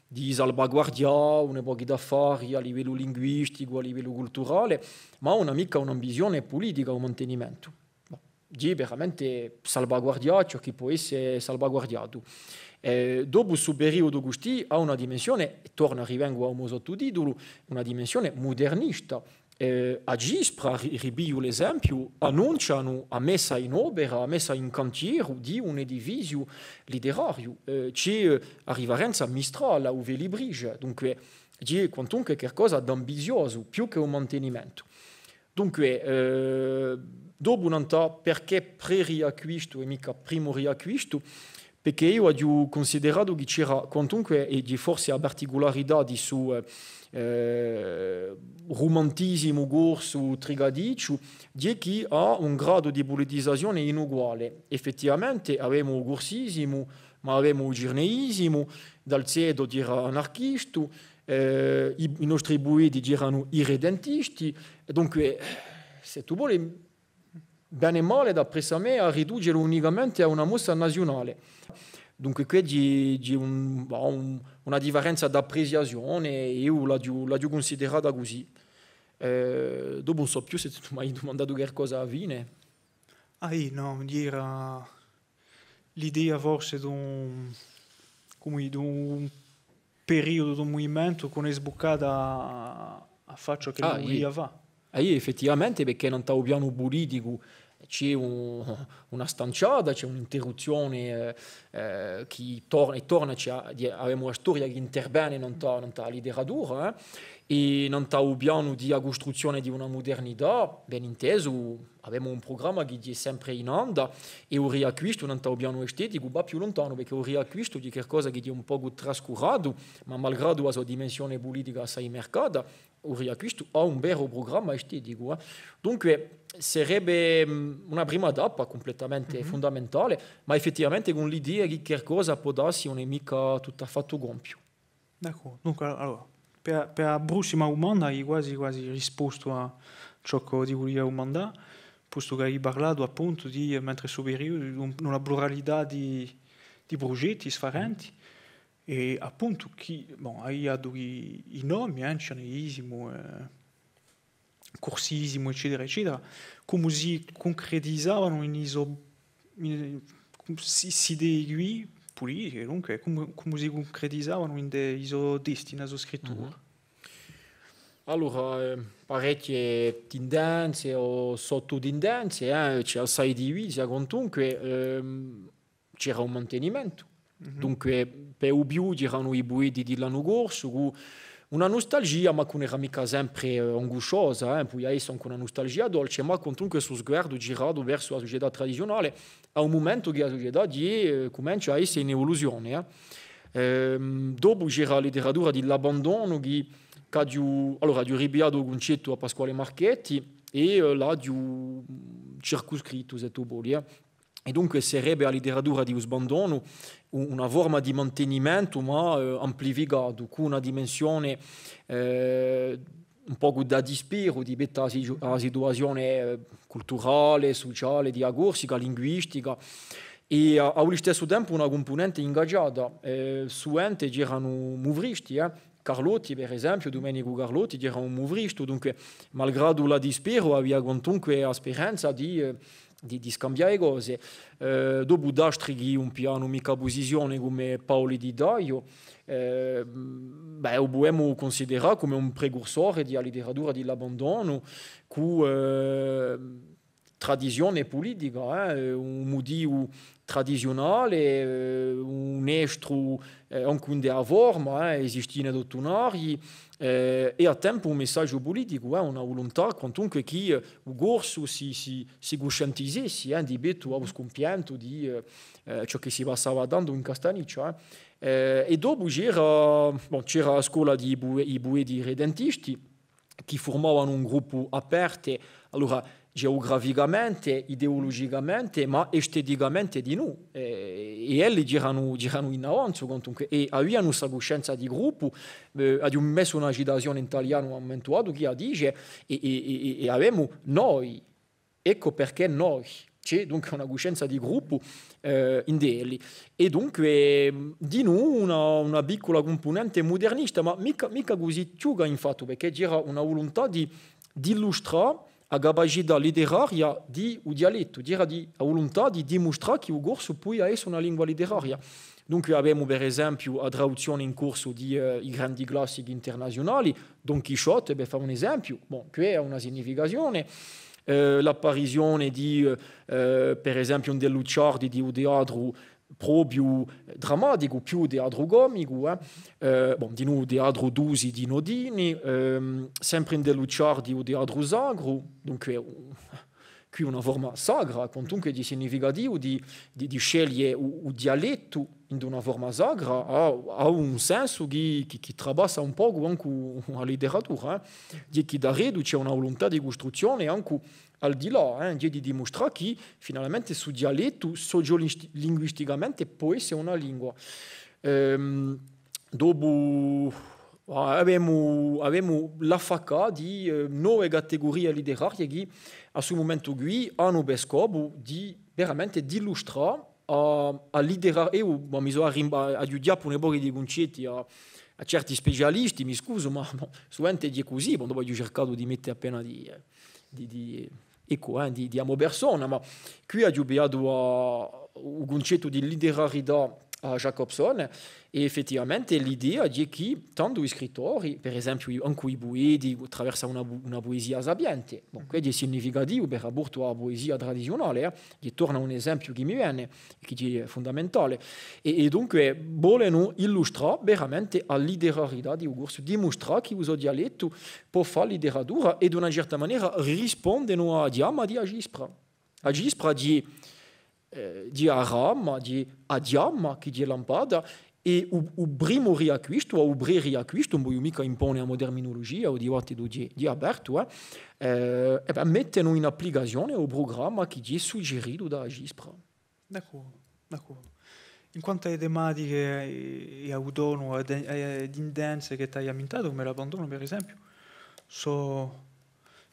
di salvaguardià un pocu d'affari à livellu linguisticu, à livellu culturale, ma ùn hà micca un'ambizione pulitica u mantenimentu. Bon, di veramente salvaguardià ciò chì pò esse salvaguardiatu. Eh, dopu stu periudu custì hà una dimensione, è tornu, rivengu à u mo sottutitulu, una dimensione mudernista. Eh, A Cispra, ri-, ripigliu l'esempiu, annuncianu a messa in opera, a messa in cantieru di un edifiziu literariu. Eh, ci hè, eh, a riferenza Mistral, u Felibrige, dunque, ci hè quantunque qualcosa d'ambiziosu, più chè un mantenimentu. Dunque, eh, dopu nant'à perchè pre-riacquistu è micca primu riacquistu, perchè eiu aghju cunsideratu chì c'era quantunque, è hè forse a particularità di stu, eh, eh, rumantisimu corsu trigadicciu, hè chì hà un gradu di pulitizazione inuguale. Effettivamente avemu u cursisimu, ma avemu u cirneisimu, Dalzeto chì era anarchistu, eh, i, i nostri pueti chì eranu irredentisti, è dunque, s'è tù voli, bene o male, d'appressu à mè, à riducelu unicamente à una mossa naziunale. Dunque, què hè, hè un, un, una differenza d'appreciazione, è eiu l'aghju, l'aghju cunsiderata cusì. Eh, dopu ùn sò più s'è tù m'hai dumandatu qualcosa à a fine. Ah, iè, nò, era l'idea forse d'un, cumu dì, d'un periudu d'un muvimentu chì ùn hè sbuccata à, à fà ciò ch'ellu vulia fà. Ah, iè, effettivamente, perchè nant'à u pianu puliticu ci hè un, una stanciata, ci hè un'interruzzione, eh, eh, chì torna è torna, ci hè, avemu a storia chì intervene nant'à, nant'à a literatura, eh, è nant'à u pianu di a custruzzione di una mudernità, ben intesu, avemu un prugramma chì hè sempre in anda, è u riacquistu, nant'à u pianu esteticu, và più luntanu, perchè u riacquistu hè qualcosa chì hè un pocu trascuratu, ma malgradu a so dimensione pulitica assai marcata, u riacquistu hà un veru prugramma esteticu, eh. Dunque, sarebbe, mm, una prima tappa cumpletamente fundamentale, ma effettivamente cù l'idea chì qualcosa pò dassi ùn hè micca tuttu affattu compiu. D'accordu. Dunque, allora, per, per a prossima dumanda, hai quasi, quasi rispostu à ciò ch'o ti vulia dumandà, postu ch'hai parlatu appuntu di, eh, mentre stu periudu, di un, una pluralità di, di prugetti sfarenti, è appuntu chì, bon, hai datu i, i nomi, eh, cirneisimu, eh, cursisimu, eccetera, eccetera, cumu si cuncretizavanu in i so, in, sti, sti idei quì, pulitiche, dunque, cumu, cumu si cuncretizavanu in i so testi, in a so scrittura. Mhm. Allora, eh, parechje tindenze o sottutindenze, eh, ci hè assai divise, quantunque, ehm, c'era un mantenimentu. Mhm. Dunque, per u più c'eranu i pueti di l'annu corsu, cù una nustalgia, ma chì ùn era micca sempre, eh, angusciosa, eh, pudia esse ancu una nustalgia dolce, ma quantunque stu sguardu giratu versu a sucetà tradiziunale, à un mumentu chì a sucetà, eh, cumencia à esse in evoluzione, eh. Ehm, dopu c'era a literatura di l'abbandonu chì, ch'aghju, allora, aghju ripigliatu u cuncettu à Pasquale Marchetti è, eh, l'aghju circuscrittu, s'è tù voli, eh. È dunque serebbe a literatura di u sbandonu u-, una forma di mantenimentu, ma, eh, amplificatu, cù una dimensione, eh, un pocu da disperu di pettu à a si-, à a situazione, eh, culturale, suciale di a Corsica, linguistica, è à, à u listessu tempu una cumpunente ingagiata. Eh, suvente c'eranu muvristi, eh. Carlotti, per esempiu, Dumenicu Carlotti, chì era un muvristu, dunque, malgradu u disperu, avia quantunque a speranza di, eh, di, di scambià e cose. Eh, dopu d'astri chì ùn piglianu micca pusizione cum'è Paoli di Tagliu, eh, bè, u pudemu cunsiderà cum'è un precursore di a literatura di l'abbandonu, cù, eh, tradizione pulitica, eh, un mutivu tradiziunale, eh, un estru, eh, ancu ind'è a forma, eh, esistia in dottu un'aria, eh, è à tempu un messaghju puliticu, eh, una vuluntà, quantunque chì, eh, u corsu si, si, si cuscientizessi, eh, di pettu à u scumpientu di, eh, eh, ciò chì si passava tandu in Castagniccia, eh. Eh, è dopu c'era, bon, c'era a scola di i pu-, i pueti redentisti, chì furmavanu un gruppu apertu, allora, geograficamente, ideologicamente, ma esteticamente dinù. Eh, è elli giranu, giranu in avanzu, quantunque, è avianu sta cuscenza di gruppu, eh, aghju messu una citazione in talianu à un mumentu datu chì a dice, è, è, è, è, è avemu noi, eccu perchè noi. Ci hè dunque una cuscenza di gruppu, eh, ind'elli. È dunque, mm, dinù una, una piccula cumpunente mudernista, ma micca, micca cusì chjuca, infatti, perchè c'era una vuluntà di, d'illustrà a capacità literaria di u dialettu, c'era di, a vuluntà di dimustrà chì u corsu pudia esse una lingua literaria. Dunque avemu, per esempiu, a traduzzione in corsu di, eh, i grandi classichi internaziunali, Don Chisciotte, per fà un esempiu, bon, chì hà una significazione, eh, l'apparizione di, eh, per esempiu, ind'è Lucciardi, di u teatru propiu drammaticu, più teatru comicu, eh. Eh, bon, dinù u teatru d'usi di Nodini, ehm, sempre ind'è Lucciardi u teatru sacru, dunque, u-, quì una forma sacra, quantunque di significativu, di, di, di sceglie u, u dialettu in una forma sacra, hà, hà un sensu chì, chì, chì trapassa un pocu ancu a literatura, eh. Hè chì daretu ci hè una vuluntà di custruzzione ancu al di là, eh, hè di dimustrà chì finalmente stu dialettu sociolinguisticamente pò esse una lingua. Ehm, Dopu, ah, avemu, avemu l'affaccà di, eh, nove categurie literarie chì à stu mumentu quì anu per scopu di veramente d'illustrà a, a litera-, eiu, ma mi sò arrimba-, aghju ghjappu un pocu di cuncetti à, à certi specialisti, mi scusu, ma, bon, suvente hè cusì, bon, dopu aghju circatu di mette appena di, eh, di, di, eccu, eh, di, di a mo persona, ma quì aghju pigliatu à, u cuncettu di literarità à Jacobson, è effettivamente l'idea hè chì tandu i scrittori, per esempiu, i, ancu i pueti, attraversu una pu-, una puesia sapiente, bon, quessu hè significativu per raportu à a puesia tradiziunale, eh, chì torna un esempiu chì mi vene, chì hè fundamentale. È, è dunque, volenu illustrà veramente a literarità di u corsu, dimustrà chì u so dialettu pò fà literatura è, d'una certa manera, rispondenu à a chjama di a cispra. A cispra hè, eh, hè a rama, hè a chjama chì hè lampata, è u, u primu riacquistu, o u pre-riacquistu, ùn vogliu micca impone a mo terminulugia, u dibattitu hè, hè apertu, eh, eh, è bè, mettenu in applicazione u prugramma chì hè suggeritu da a cispra. D'accordu, d'accordu. In quantu à e tematiche è, è à u tonu, è de-, è d'intendenze chì t'ai ammintatu, cum'è l'abbandonu, per esempiu, sò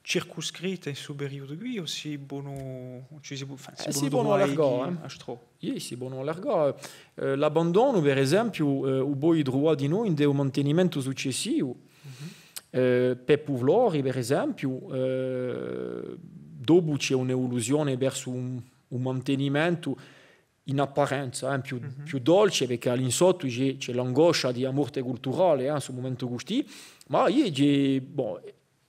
circuscritte in stu periudu quì, o si ponu, o ci si pò, enfin, si ponu truvà allargà, eh, astrò? Iè, si ponu allargà. Eh, l'abbandonu, per esempiu, eh, u poi truvà dinù ind'è u mantenimentu successivu. Mhm. Eh, Peppu Flori, per esempiu, eh, dopu ci hè un'evoluzione versu un, un mantenimentu in apparenza, eh, più, più dolce, perchè à l'insottu ci hè, ci hè l'angoscia di a morte culturale, eh, in stu mumentu custì, ma eiu, bon,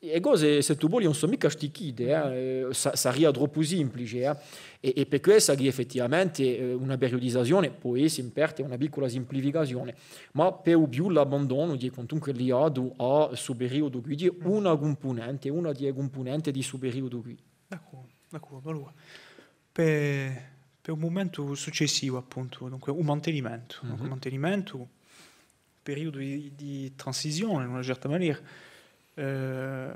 e cose, s'è tù voli, ùn sò micca stichite, eh, eh, sa-, saria troppu simplice, eh, è, è per quessa chì effettivamente, eh, una periudizazione pò esse in parte una piccula simplificazione, ma per u più l'abbandonu hè quantunque liatu à stu periodu quì, hè una cumpunente, una di e cumpunente di stu periodu quì. D'accordu, d'accordu. Allora, per, per u mumentu successivu, appuntu, dunque, u mantenimentu, dunque, u mantenimentu, periodu di, di transizione, in una certa manera. Eh,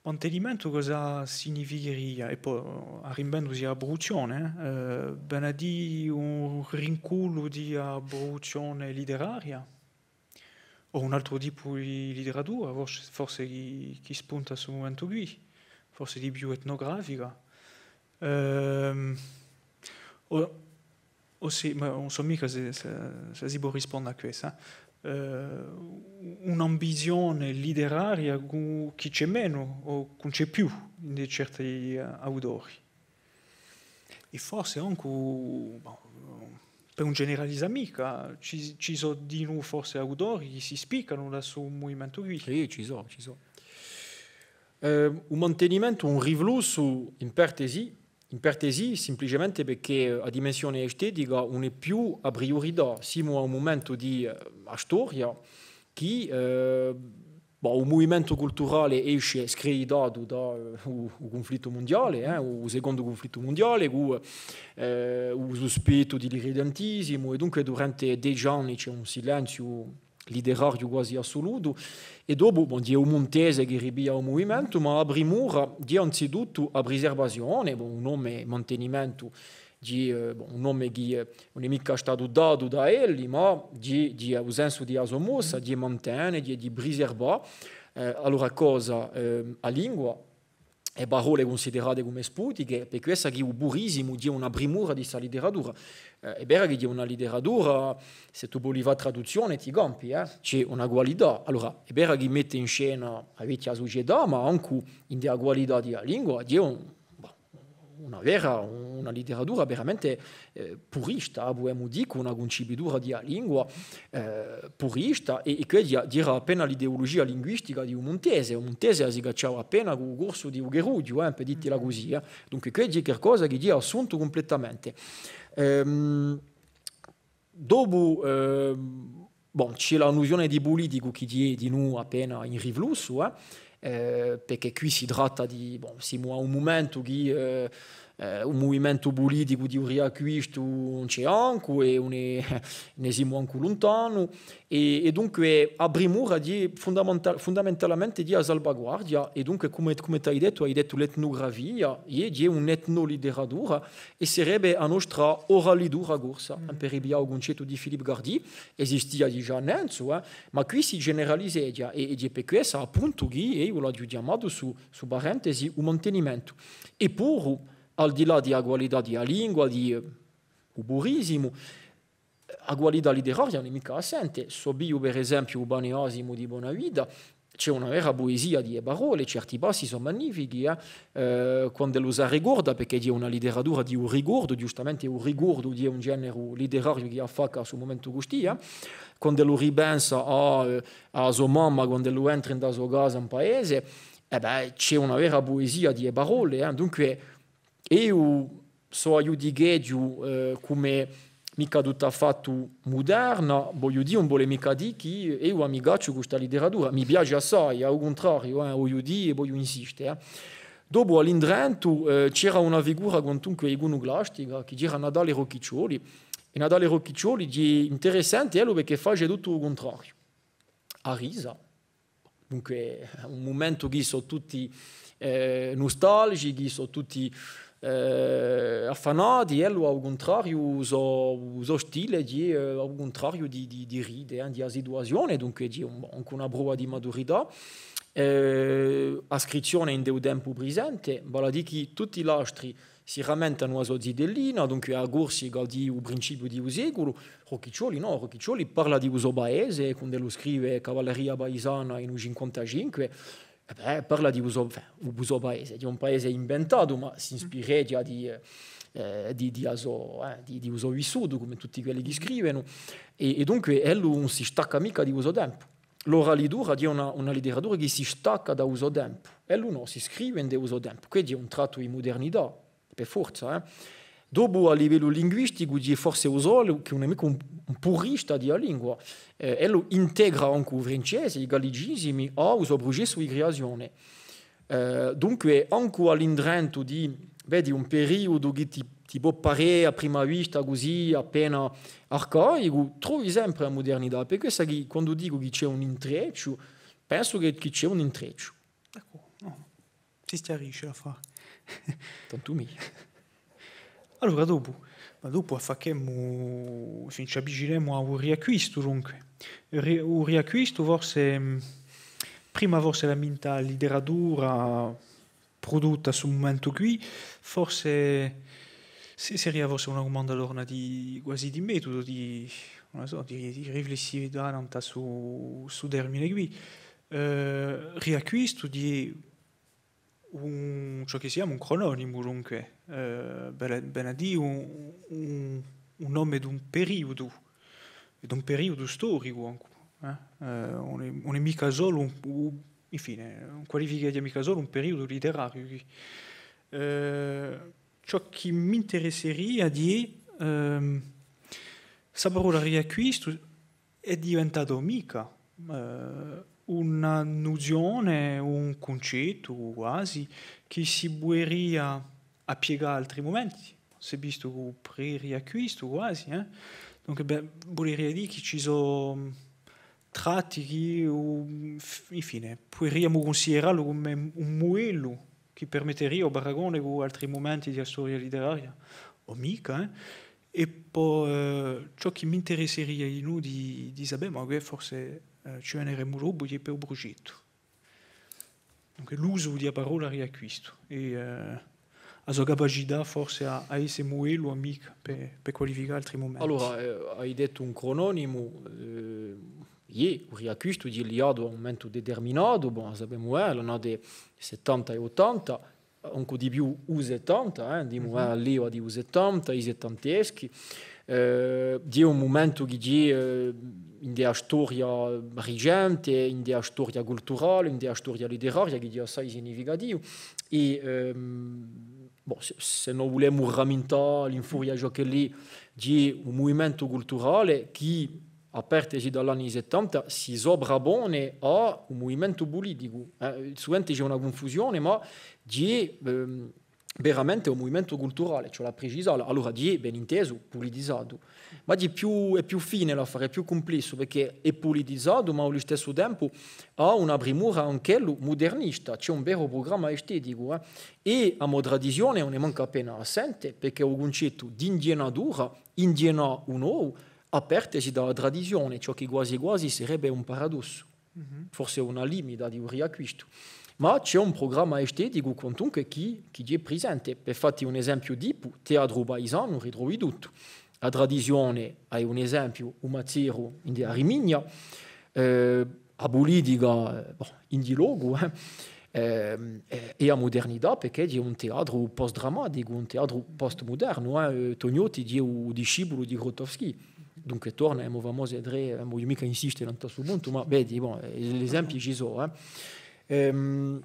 mantenimentu cosa significheria? È po, arrimbendusì à a pruduzzione, eh, vene à dì un rincullu di a pruduzzione literaria? O un altru tipu di literatura, forse, forse chì, chì spunta à stu mumentu quì, forse di più etnografica. Ehm, o, o sì, ma ùn sò micca s'è, s'è, s'è si pò risponde à quessa, eh. Eh, un'ambizione literaria cù, chì ci hè menu o chì ùn ci hè più in certi, eh, autori. È forse ancu, bon, per ùn generalizà micca, ci, ci sò dinù forse autori chì si spiccanu da stu muvimentu quì. Sì, ci sò, ci sò. Eh, u mantenimentu, un riflussu, in parte sì, in parte sì, simpliciamente perchè a dimensione estetica ùn hè più a priurità. Simu à un mumentu di, eh, a storia chì, eh, Bon, u muvimentu culturale esce screditatu da, eh, u, u cunflittu mundiale, eh, u secondu cunflittu mundiale, cù, eh, u suspettu di l'irredentisimu, è dunque durante deci anni ci hè un silenziu literariu guasi assulutu, è dopu, bon, hè u Muntese chì ripiglia u muvimentu, ma a primura hè anzituttu a priservazione, bon, u nome mantenimentu di, eh, bon, un nome chì, eh, ùn hè micca statu datu da elli, ma di, di, eh, u sensu di a so mossa, di mantene, di, di priservà, eh, allora cosa, eh, a lingua, e parolle cunsiderate cum'è sputiche, per quessa chì u purisimu hè una primura di sta literatura. Eh, hè vera chì hè una literatura, s'è tù voli fà traduzzione, ti campi, eh, ci hè una qualità. Allora, hè vera chì mette in scena a vechja sucetà, ma ancu in a qualità di a lingua, hè un, bon, una vera, una literatura veramente, eh, purista, pudemu dì, cù una cuncipitura di a lingua, eh, purista, è, è quella era appena l'ideulugia linguistica di u Muntese. U Muntese si cacciava appena cù u corsu di u Carrughju, eh, per dittila cusì, eh. Dunque, quella hè qualcosa chì hè assuntu cumplettamente. Ehm, Dopu, eh, bon, ci hè a nuzione di puliticu chì hè dinù appena in riflussu, eh, eh, perchè quì si tratta di, bon, simu à un mumentu chì, eh, eh, un muvimentu puliticu di u riacquistu ùn ci hè ancu, è ùn hè, ne simu ancu luntanu, è, è dunque a primura hè fundamenta-, fundamentalmente di a salvaguardia, è dunque, cum'è, cum'è t'ai dettu, ai dettu l'etnugrafia, hè, hè un'etnoliteratura, è sarebbe a nostra oralitura corsa, per ripiglià u cuncettu di Philippe Gardy, esistia digià nanzu, eh, ma quì si generalizeghja, è, è hè per quessa, appuntu, chì eiu l'aghju chjamatu stu, stu parentesi, u mantenimentu. È puru, al di là di a qualità di a lingua, di, eh, u purisimu, a qualità literaria ùn hè micca assente. S'o pigliu, per esempiu, u Paneasimu di Bonavita, ci hè una vera puesia di e parolle, certi passi sò magnifichi, eh. Eh, quand'ellu s'arricorda, perchè hè una literatura di u ricordu, ghjustamente u ricordu hè un generu literariu chì affacca à stu mumentu custì, eh. Quand'ellu ripensa à, eh, à a so mamma, quand'ellu entra in a so casa in paese, è bè, ci hè una vera puesia di e parolle, eh. Dunque, eiu sò a ghjudicheghju, eh, cum'è micca tuttu à fattu muderna, vogliu dì, ùn vole micca dì chì eiu a mi cacciu cù sta literatura, mi piace assai, à u cuntrariu, eh, vogliu dì, è vogliu insiste, eh. Dopu, à l'indrentu, eh, c'era una figura quantunque icunuclastica, chì era Natale Rocchiccioli, è Natale Rocchiccioli hè interessante, ellu, perchè face tuttu u cuntrariu. A risa. Dunque, hè un mumentu chì sò tutti, eh, nustalgichi, sò tutti, eh, affannati, è ellu, à u cuntrariu, u so, u so stile, hè, eh, à u cuntrariu di, di, di ride, eh, di a situazione, dunque, hè un, ancu una prova di maturità. Eh, a scrizzione in u tempu prisente, vale à dì chì tutti l'astri si rammentanu à a so zitellina, dunque a Corsica di u principiu di u seculu. Rocchiccioli nò, Rocchiccioli parla di u so paese, quand'ellu scrive Cavalleria paisana in u cinquantacinque, è bè, parla di u so, enfin, u so paese, hè un paese inventatu, ma s'inspireghja di, eh, eh, di, di a so, eh, di, di u so vissutu, cum'è tutti quelli chì scrivenu, è, è dunque ellu ùn si stacca micca di u so tempu. L'oralitura hè una, una literatura chì si stacca da u so tempu. Ellu nò, si scrive in u so tempu. Quessu hè un trattu di mudernità, per forza, eh. Dopu, à livellu linguisticu, hè forse u solu chì ùn hè micca un, un purista di a lingua. Eh, ellu integra ancu u francese, i gallicisimi, à u so prucessu di criazione. Eh, dunque, ancu à l'indrentu di, vedi, un periudu chì ti, ti pò parè à prima vista cusì appena arcaicu, trovi sempre a mudernità. Per quessa chì, quandu dicu chì ci hè un intrecciu, pensu chì, chì ci hè un intrecciu. Eccu, nò. Si schjarisce l'affare. Tantu mì. Allora, dopu, ma dopu affacchemu, ci avvicinemu à u Riacquistu, dunque. Ri-, u Riacquistu, forse, mm, prima forse d'ammentà a literatura prudotta à stu mumentu quì, forse si-, seria forse una dumanda allora di, quasi di metudu, di, ùn la sò, di, di riflessività nant'à stu, stu termine quì. Eh, Riacquistu di un, ciò chì si chjama un crononimu, dunque, eh, vale, vale à dì un, un, un nome d'un periudu, d'un periudu storicu ancu, eh? Eh, ùn hè, ùn hè micca solu un, u-, infine, ùn qualificheghja micca solu un periudu literariu quì. Eh, ciò chì m'interesseria di, ehm, sta parolla riacquistu, hè diventatu micca, eh, una nuzione, un cuncettu quasi, chì si puderia appiecà à altri mumenti. S'hè vistu cù u pre-riacquistu quasi, eh? Dunque, bè, vuleria dì chì ci sò, mm, tratti chì, u-, f-, infine, puderiamu cunsiderallu cum'è un mudellu chì permetteria u paragone cù altri mumenti di a storia literaria, o micca, eh? È po, eh, ciò chì m'interesseria dinù di, di sapè, ma chì forse, eh, ci veneremu dopu, hè per u prugettu. Dunque, l'usu di a parolla riacquistu è, eh, a so capacità forse à, à esse mudellu o micca per, per qualificà altri mumenti. Allora, eh, ai dettu un crononimu, eh, iè, u Riacquistu hè liatu à un mumentu determinatu, bon, a sapemu, eh, l'annate settanta è ottanta, ancu di più u settanta, eh, dimu, eh, a leva di u settanta, i settanteschi, eh, hè un mumentu chì hè, eh, in a storia ricente, in a storia culturale, in a storia literaria, chì hè assai significativu. È, ehm, bon, sè, sè no vulemu ramintà à l'infuria ciò ch'ellu hè, hè un muvimentu culturale chì à partesi da l'anni settanta, si sovrapone à un muvimentu puliticu. Eh, suvente ci hè una cunfusione, ma hè, ehm, veramente un muvimentu culturale, ci vole à precisà. Allora, hè, ben intesu, pulitizatu. Ma hè più, hè più fine l'affare, hè più cumplessu, perchè hè pulitizatu, ma à u listessu tempu hà una primura anch'ellu mudernista, ci hè un veru prugramma esteticu, eh. È a mo tradizione ùn hè mancu appena assente, perchè u cuncettu d'inghjennatura, inghjennà u novu, à partesi da a tradizione, ciò chì quasi quasi sarebbe un paradossu, forse una limita di u Riacquistu. Ma ci hè un prugramma esteticu, quantunque, chì, chì hè presente. Per fatti un esempiu tipu, Teatru Paisanu, ritrovi tuttu. A tradizione, hè un esempiu, u Mazzeru in a Rimigna, eh, a pulitica, eh, bon, in di locu, eh, ehm, è, è a mudernità, perchè hè un teatru post-drammaticu, un teatru post-mudernu, eh, eh, Tognotti hè u discepulu di Grotowski. Dunque torna à e mo famose trè, eh, ùn vogliu micca insiste nant'à stu puntu, ma vedi, bon, eh, l'esempi ci sò, eh. Ehm,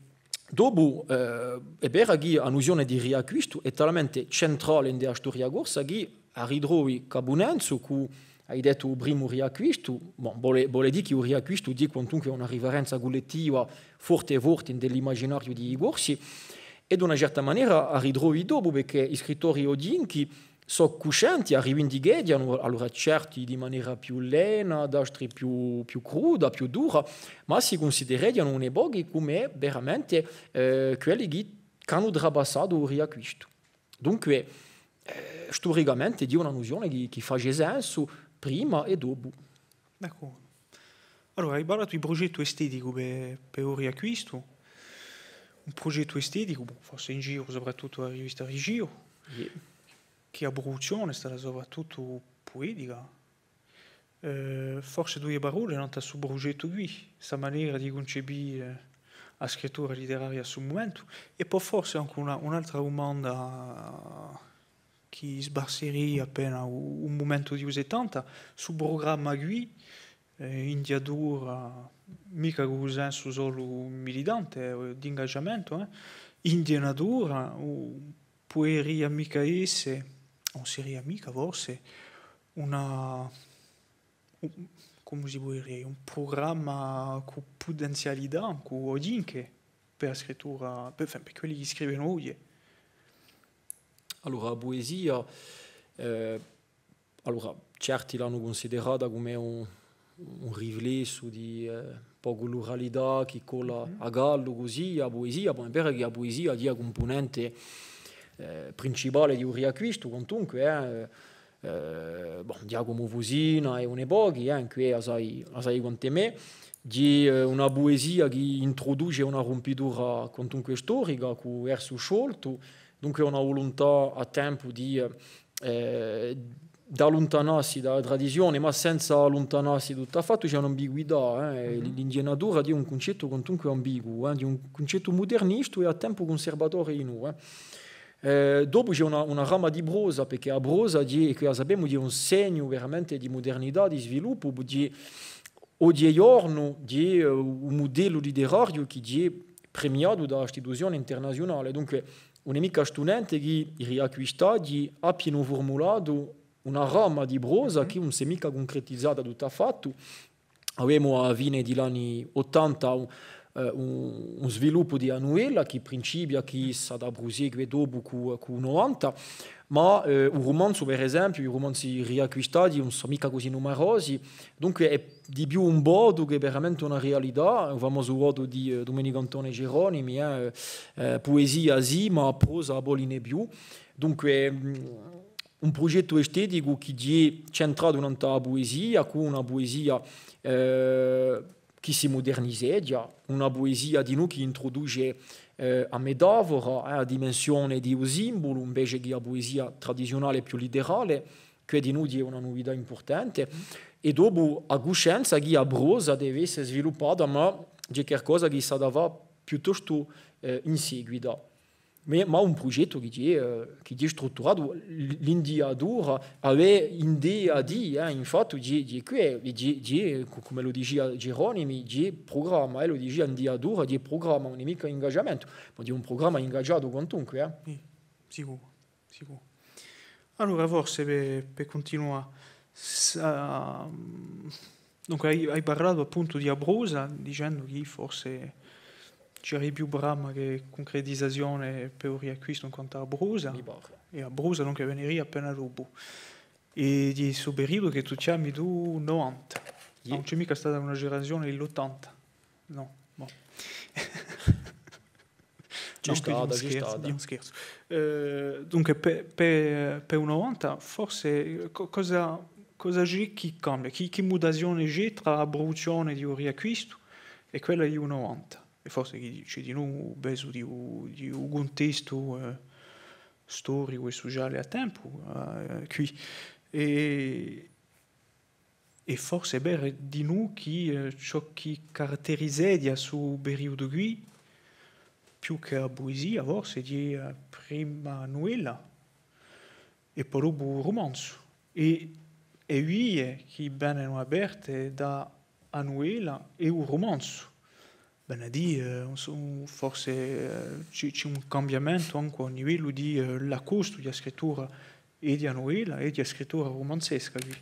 dopu, eh, hè vera chì a nuzione di riacquistu hè talmente centrale in a storia corsa chì a ritrovi Capunenzu cù, ai dettu, u primu riacquistu, bon, vole, vole dì chì u riacquistu hè quantunque una riferenza cullettiva forte forte in l'imaginariu di i Corsi, è d'una certa manera a ritrovi dopu, perchè i scrittori oghjinchi sò cuscenti, a rivindicheghjanu, allora certi di manera più lena, d'altri più, più cruda, più dura, ma si cunsidereghjanu un pocu cum'è veramente, eh, quelli chì, ch'anu trapassatu u riacquistu. Dunque, eh, sturicamente, hè una nuzione chì, chì face sensu prima è dopu. D'accordu. Allora, ai parlatu di prugettu esteticu per, per u Riacquistu, un prugettu esteticu, bon, forse in giru, soprattuttu a rivista Rigiru, chì a pruduzzione hè stata soprattuttu puetica. Eh, forse duie parolle nant'à stu prugettu quì, sta manera di cuncepì, eh, a scrittura litteraria à stu mumentu, è po forse ancu una, un'altra dumanda chì sbarseria appena u, u mumentu di u settanta, stu prugramma quì, eh, indiatura, micca cù u sensu solu militante, eh, d'ingagiamentu, eh, indienatura, u, puderia micca esse, o seria micca forse, una, u-, cumu si puderia, un prugramma cù putenzialità, cù oghje ancu per a scrittura, per, enfin, per quelli chì scrivenu oghje. Allora, a puesia, eh, allora, certi l'anu cunsiderata cum'è un, un riflessu di, eh, pocu l'uralità chì colla à gallu cusì, a puesia, bon, hè vera chì a puesia hè a cumpunente, eh, principale di u Riacquistu, quantunque, eh, eh, bon, Ghjacumu Fusina è uni pochi, eh, ancu assai, assai quant'è mè, di, eh, una puesia chì introduce una rumpitura quantunque storica cù u versu scioltu, dunque una vuluntà à tempu di, eh, d'alluntanassi da a tradizione, ma senza alluntanassi tuttu à fattu, ci hè un'ambiguità, eh, l'indienatura hè un cuncettu quantunque ambiguu, eh, hè un cuncettu mudernistu è à tempu cunservatore dinù, eh. Eh, dopu ci hè una, una rama di prosa, perchè a prosa hè, è quì a sapemu, hè un segnu veramente di mudernità, di sviluppu, hè oghje ghjornu hè, eh, un mudellu literariu chì hè premiatu da istituzione internaziunale. Dunque, ùn hè micca stunente chì i Riacquistati appianu furmulatu una rama di prosa chì ùn s'hè micca cuncretizata tuttu à fattu, avemu à a fine di l'anni ottanta un, eh, un, un sviluppu di a nuvella chì principia, chì s'hà da prusegue dopu cù, cù u novanta, ma, eh, u rumanzu, per esempiu, i rumanzi riacquistati ùn sò micca cusì numerosi, dunque hè di più un votu chè veramente una realità, u famosu votu di, eh, Dumenicu Antone Geronimi, eh, eh, puesia sì, ma prosa poi ùn hè più. Dunque, mm, un prugettu esteticu chì hè centratu nant'à a puesia, cù una puesia, eh, chì si mudernizeghja, una puesia dinù chì introduce, eh, a metafora, eh, a dimensione di u simbulu, invece chì a puesia tradiziunale più literale, chì dinù hè una nuvità impurtante, è dopu a cuscenza chì a prosa deve esse sviluppata, ma hè qualcosa chì s'hà da fà piuttostu, eh, in seguita. Ma, ma un prugettu chì hè, eh, chì hè strutturatu, l-, l'indiatura, avè idea di, eh, infatti, hè, hè què, hè, hè, cu-, cum'ellu dicia Geronimi, hè prugramma, eh, ellu dicia indiatura, hè prugramma, ùn hè micca ingagiamentu, ma hè un prugramma ingagiatu quantunque, eh. Sì, sicuru, sicuru. Allora, forse per, per cuntinuà, s-, ehm, dunque, hai, hai parlatu appuntu di a prosa, dicendu chì forse ci era più brama chè cuncretizazione per u Riacquistu in quantu à a prosa. Mi pare. È a prosa, dunque, veneria appena dopu. È di stu periodu chì tù chjami tù novanta. Iè. Ùn ci hè micca stata una generazione di l'ottanta. Nò, bon. Ci hè stata, ci hè stata. Hè un scherzu. Eh, dunque, per, per, per u novanta, forse, co-, cosa, cosa ci hè chì cambia? Chì, chì mutazione ci hè trà a pruduzzione di u Riacquistu è quella di u novanta? È forse chì ci hè dinù u pesu di u, di u cuntestu, eh, storicu è suciale à tempu, eh, quì. È È forse hè vera dinù chì, eh, ciò chì caratterizeghja stu periodu quì, più chè a puesia, forse, hè a prima nuvella, è po dopu u rumanzu. È, è e vie chì venenu aperte da a nuvella è u rumanzu. Vene à dì, eh, ùn sò, forse, eh, ci, ci hè un cambiamentu ancu à livellu di, eh, l'accostu di a scrittura è di a nuvella è di a scrittura rumanzesca quì.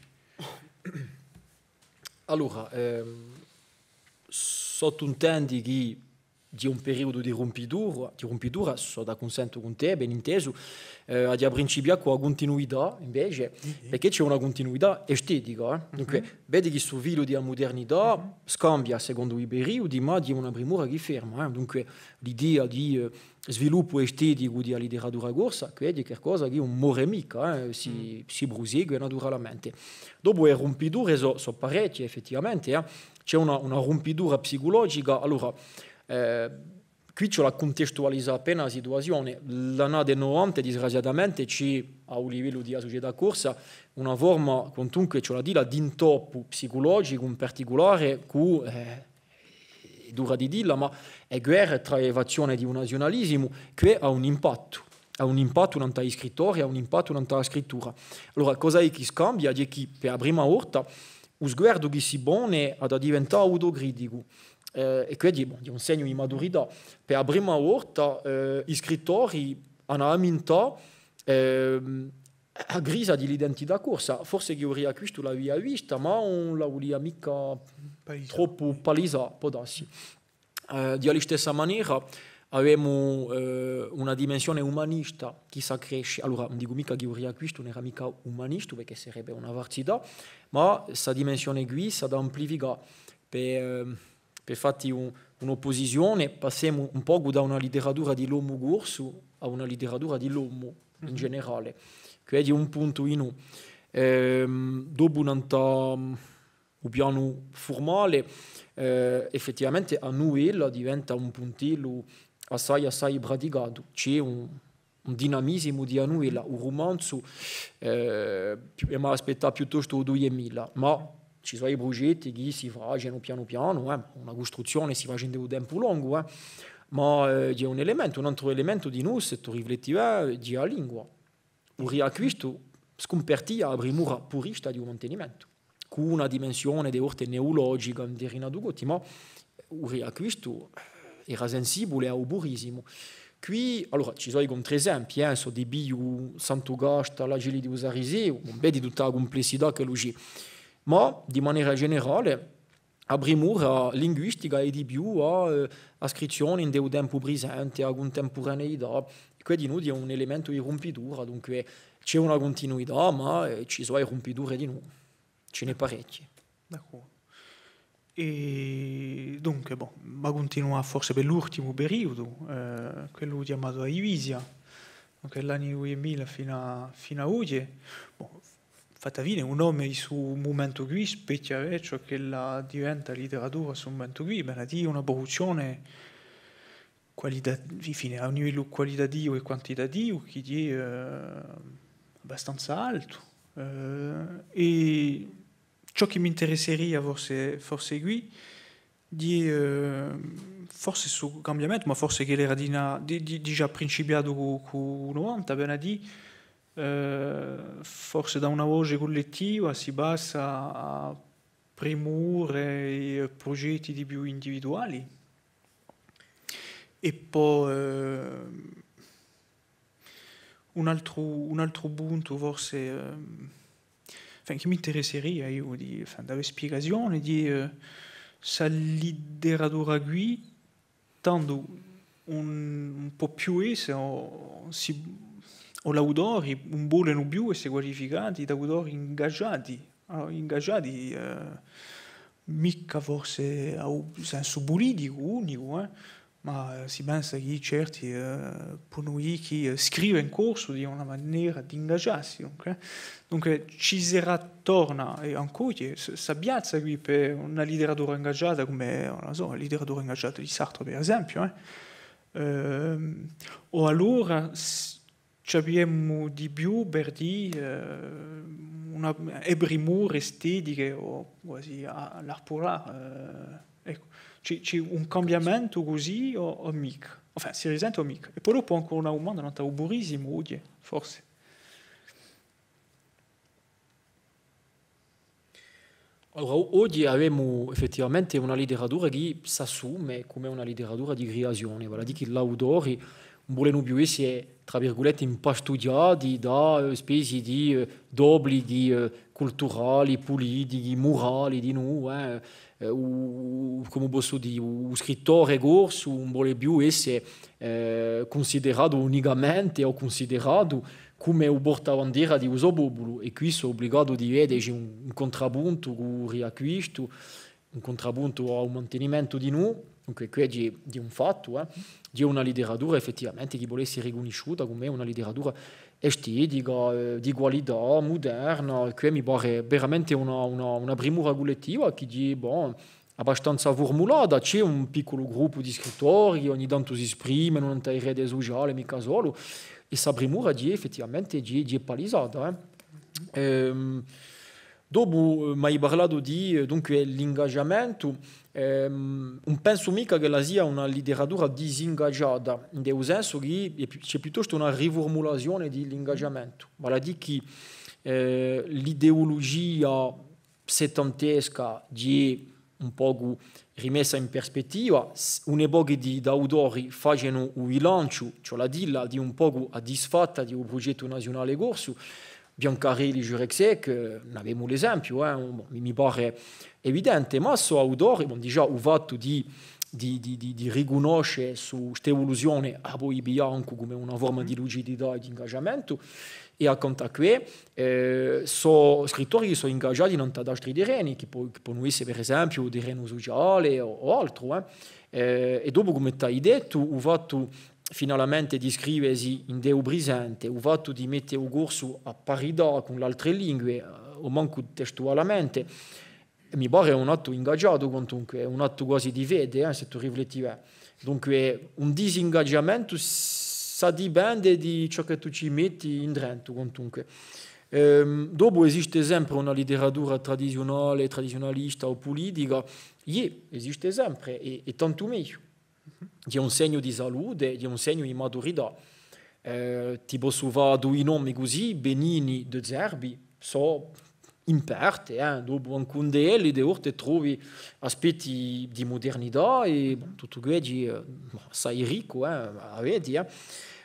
Allora, ehm, sottintendi chì hè un periodu di rumpitura, di rumpitura, sò d'accunsentu cun tè, ben intesu, eh, aghju da principià cù a cuntinuità, invece, perchè ci hè una cuntinuità estetica, eh. Dunque, vedi chì stu filu di a mudernità scambia secondu i periodi, ma hè una primura chì ferma, eh. Dunque, l'idea di, eh, sviluppu esteticu di a literatura corsa, chì hè qualcosa chì ùn more micca, eh, si, si prusegue naturalmente. Dopu e rumpiture sò, sò parechje, effettivamente, eh. Ci hè una, una rumpitura psiculogica. Allora, eh, quì ci vole à cuntestualizà appena a situazione. L'annate novanta, disgraziatamente, ci hè à u livellu di a sucetà corsa una forma, quantunque, ci vole à dilla, d'intoppu psiculogicu, in particulare, cù, eh, hè dura di dilla, ma e guerre trà e fazione di u naziunalisimu, chì hà un impattu. hà un impattu nant'à i scrittori, hà un impattu nant'à a scrittura. Allora, cosa hè chì scambia? Hè chì per a prima volta u sguardu chì si pone hà da diventà autocriticu. Eh, è quessu hè, bon, hè un segnu di maturità. Per a prima volta, eh, i scrittori anu à ammintà, ehm, a crisa di l'identità corsa. Forse chì u Riacquistu l'avia vista, ma ùn la vulia micca troppu palisà, pò dassi. Eh, di a listessa manera, avemu, eh, una dimensione umanista chì s'accresce. Allora, ùn dicu micca chì u Riacquistu ùn era micca umanistu, perchè sarebbe una falsità, ma sta dimensione quì s'hà da amplificà per, eh, per fatti un, un'opposizione, passemu un pocu da una literatura di l'omu corsu à una literatura di l'omu in generale. Quessu hè un puntu in u. Ehm, dopu, nant'à u pianu furmale, eh, effettivamente a nuvella diventa un puntellu assai, assai praticatu. Ci hè un, un dinamisimu di a nuvella, u rumanzu, eh, pi-, emu à aspettà piuttostu u duiemila, ma ci sò i prugetti chì si facenu pianu pianu, eh, una custruzzione si face in u tempu longu, eh, ma, eh, ci hè un elementu, un antru elementu dinù, s'è tù rifletti, eh, hè a lingua. U Riacquistu scumpartia a primura purista di u mantenimentu, cù una dimensione di forza neologica in determinati casi, ma u Riacquistu era sensibule à u purisimu. Quì, allora, ci sò i contr'esempi, eh, sò di pigliu Santu Casta, l'Agili di u Sariseu, ùn vedi tutta a cumplessità ch'ellu ci hè, ma, di manera generale, a primura linguistica hè di più a, eh, a scrizzione in u tempu prisente, a cuntempuraneità, è quessu dinù hè un elementu di rumpitura, dunque ci hè una cuntinuità, ma, eh, ci sò e rumpiture dinù, ci n'hè parechje. D'accordu. È dunque, bon, ma cuntinuà forse per l'ultimu periodu, eh, quellu chjamatu a Divisia, dunque l'anni duiemila finu à, finu à oghje, bon, fatta fine, u nome di stu mumentu quì spechja, eh, ciò ch'ella diventa a literatura à stu mumentu quì, vene à dì una pruduzzione qualita-, infine, à un livellu qualitativu è quantitativu chì hè, eh, abbastanza altu. Eh, è ciò chì m'interesseria forse, forse quì, di, eh, forse stu cambiamentu, ma forse ch'ellu era di na-, di, di, digià principiatu cù, cù u novanta, vene à dì, eh, forse da una voce cullettiva si passa à primure è prugetti di più individuali. È po, eh, un altru, un altru puntu, forse, ehm, enfin, chì m'interesseria eiu di, enfin, d'avè spiegazione, di, eh, sta literatura quì, tandu ùn, ùn pò più esse, o, si, o l'autori ùn volenu più esse qualificati d'autori ingagiati, ah, ingagiati, eh, micca forse à u sensu puliticu unicu, eh, ma, eh, si pensa chì certi, eh, ponu dì chì, eh, scrive in corsu hè una manera d'ingagiassi, dunque, eh. Dunque, ci sarà torna, è ancu chì s-, sta piazza quì per una literatura ingagiata, cum'è, ùn la sò, a literatura ingagiata di Sartre, per esempiu, eh. Ehm, o allora s-, ci avemu di più per dì, eh, una, e primure estetiche o quasi à, à l'arpulà, eh, eccu. Ci, ci hè un cambiamentu cusì o, o micca? Enfin, si risente o micca? È po dopu ancu una dumanda nant'à u purisimu, oghje, forse. Allora, o-, oghje avemu effettivamente una literatura chì s'assume cum'è una literatura di criazione, vale à dì chì l'autori ùn volenu più esse, trà virgulette, impastughjati da, eh, spezii di, eh, d'obblighi, eh, culturali, pulitichi, murali, dinù, eh, eh, u, u, cumu possu dì, u, u scrittore corsu ùn vole più esse, eh, cunsideratu unicamente o cunsideratu cum'è u portabandiera di u so populu, è quì sò ubligatu di vedeci un, un cuntrapuntu cù u Riacquistu, un cuntrapuntu à u mantenimentu dinù, dunque, quì hè, hè un fattu, eh, hè una literatura effettivamente chì vole esse ricunnisciuta cum'è una literatura estetica, eh, di qualità, muderna, è quì mi pare veramente una, una, una primura cullettiva chì hè, bon, abbastanza furmulata, ci hè un picculu gruppu di scrittori chì ogni tantu s'esprimenu nant'à e rete suciale, micca solu, è sta primura hè effettivamente, hè, hè palisata, eh. Ehm, Dopu, eh, m'hai parlatu di, eh, dunque, l'ingagiamentu. Ehm, ùn pensu micca ch'ella sia una literatura disingagiata, in u sensu chì hè pi-, ci hè piuttostu una rifurmulazione di l'ingagiamentu. Vale à dì chì, eh, l'ideulugia settantesca hè un pocu rimessa in perspettiva, s-, un pocu di, d'autori facenu u bilanciu, cioè a dilla, di un pocu a disfatta di u prugettu naziunale corsu, Biancarelli, Jureczek, eh, n'avemu l'esempiu, eh, bon, mi, mi pare evidente, ma sò autori, bon, digià u fattu di, di, di, di, di ricunnosce stu, st'evoluzione, a poi piglià ancu cum'è una forma di lucidità è d'ingagiamentu, è accantu à què, eh, sò scrittori chì sò ingagiati in tanti altri terreni, chì pò, chì ponu esse, per esempiu, u terrenu suciale o, o altru, eh. Eh, è dopu, cum'è t'hai dettu, u fattu finalmente di scrivesi in u prisente, u fattu di mette u corsu à parità cù l'altre lingue, eh, o mancu testualmente, mi pare un attu ingagiatu, quantunque, un attu guasi di fede, eh, s'è tù rifletti bè. Dunque, un disingagiamentu s-, s'hà dipende di ciò chì tù ci metti indrentu, quantunque. Ehm, dopu esiste sempre una literatura tradiziunale, tradiziunalista o pulitica, iè, esiste sempre, è, è tantu megliu. Hè un segnu di salute, hè un segnu di maturità. Eh, ti possu fà dui nomi cusì, Benigni, De Zerbi, sò in parte, eh, dopu ancu ind'elli, di volte trovi aspetti di mudernità è, bon, tuttu què, eh, assai riccu, eh, à vede, eh.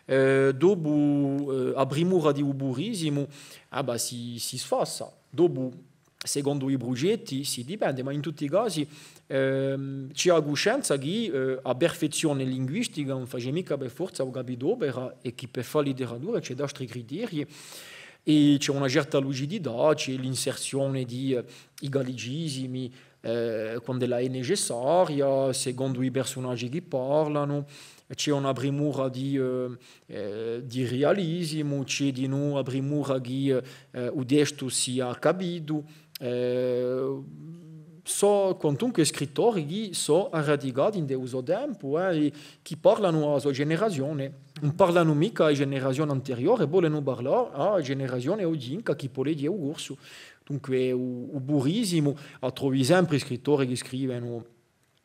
Eh, dopu, eh, a primura di u purisimu, ah, bah, si, si sfassa. Dopu, secondu i prugetti, si dipende, ma in tutti i casi, ehm, ci hè a cuscenza chì, eh, a perfezzione linguistica ùn face micca per forza u capidopera è chì per fà literatura ci hè d'altri criterii è ci hè una certa lucidità, ci hè l'inserzione di, eh, i gallicisimi, eh, quand'ella hè necessaria, secondu i persunaghji chì parlanu, ci hè una primura di, eh, eh, di realisimu, ci hè dinù a primura chì, eh, u testu sia capitu, eh, sò quantunque scrittori chì sò arradicati in u so tempu, eh, è chì parlanu à a so generazione, ùn parlanu micca à a generazione anteriore, volenu parlà à a generazione oghjinca chì pò leghje u corsu. Dunque, u, u purisimu, a trovi sempre scrittori chì scrivenu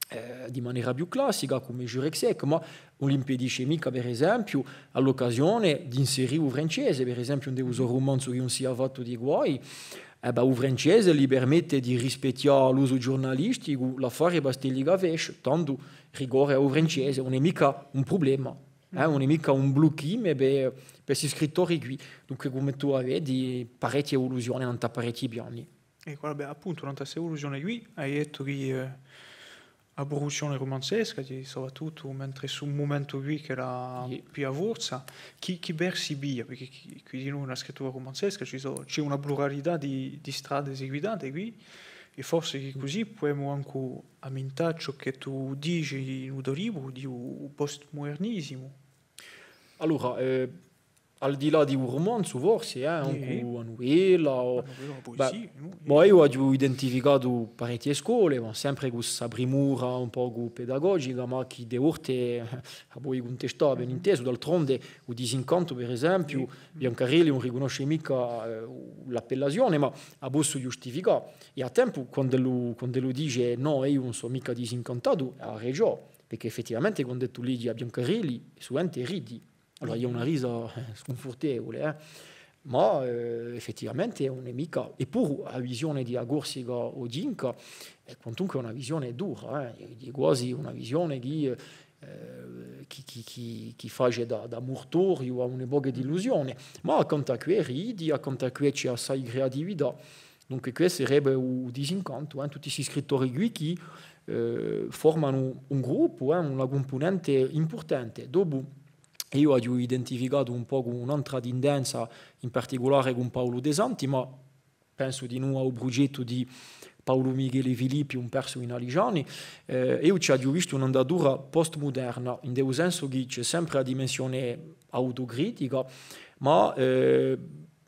eh, di manera più classica, cum'è Jureczek, ma ùn l'impedisce micca, per esempiu, à l'occasione, d'inserì u francese, per esempiu, in u so rumanzu Chì ùn sia fattu di guai, eh bè, u francese li permette di rispechjà à l'usu ghjurnalisticu l'affare Bastelli-Cafèsce, tandu ricorre à u francese, ùn hè micca un prublema, eh, ùn hè micca un blucchime per, per sti scrittori quì. Dunque, cum'è tù a vedi, parechje evoluzione, nant'à parechji piani. Eccu, vabbè, appuntu, nant'à st'evoluzione quì, hai dettu chì, eh, a pruduzzione rumanzesca, chì soprattuttu mentre stu mumentu quì chì era più à forza, chì, chì versi piglia, perchè quì, quì dinù in a scrittura rumanzesca ci sò, ci hè una pluralità di, di strade seguitate quì, è forse chì cusì pudemu ancu ammintà ciò chì tù dici in u to libru di u, u postmudernisimu. Allora, eh, al di là di u rumanzu, forse, eh, ancu a nuvella, o, a nuvella, a puesia, nò? Bè, eiu aghju identificatu parechje scole, ma sempre cù sta primura un pocu pedagogica, ma chì di volte, eh, a poi cuntestà, ben intesu, d'altronde, u disincantu, per esempiu, Biancarelli ùn ricunnosce micca, eh, l'appellazione, ma a possu ghjustificà. È à tempu, quand'ellu, quand'ellu dice, nò, eiu ùn sò micca disincantatu, hà ragiò, perchè effettivamente quand'è tù leghji à Biancarelli, suvente ridi. Allora, hè una risa, eh, scunfurtevule, eh. Ma, eh, effettivamente ùn hè micca, eppuru a visione di a Corsica oghjinca hè quantunque una visione dura, eh, hè quasi una visione chì, eh, chì, chì, chì, chì face da, da murtoriu à un pocu d'illusione. Ma accantu à què ridi, accantu à què ci hè assai creatività. Dunque, què serebbe u, u disincantu, eh, tutti sti scrittori quì chì, eh, formanu un gruppu, eh, una cumpunente impurtante. Dopu, eiu aghju identificatu un pocu un'antra tindenza, in particulare cun Paulu Desanti, ma pensu dinù à u prugettu di Paulu Michele Filippi, Un persu in Alisgiani. Eh, eiu ci aghju vistu un'andatura postmuderna, in u sensu chì ci hè sempre a dimensione autocritica, ma, eh,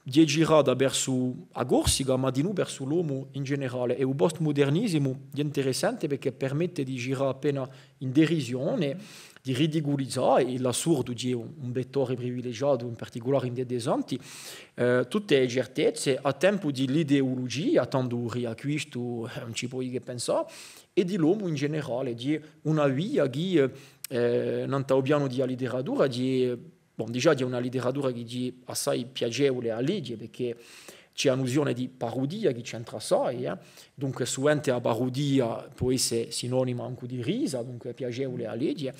ghjè girata versu a Corsica, ma dinù versu l'omu in generale. È u postmudernisimu ghjè interessante perchè permette di girà appena in derisione, di ridiculizà, è l'assurdu ghjè un, un vettore privilegiatu, in particulare in Desanti, eh, tutte e certezze à tempu di l'ideulugia, tandu u Riacquistu, eh, ùn ci pò chè pensà, è di l'omu in generale, ghjè una via chì, eh, eh, nant'à u pianu di a literatura, ghjè Bon, digià, ghjè una literatura chì ghjè assai piacevule à leghje, perchè ci hè a nuzione di parudia chì c'entra assai, eh. Dunque, suvente a parudia pò esse sinonima ancu di risa, dunque hè piacevule à leghje.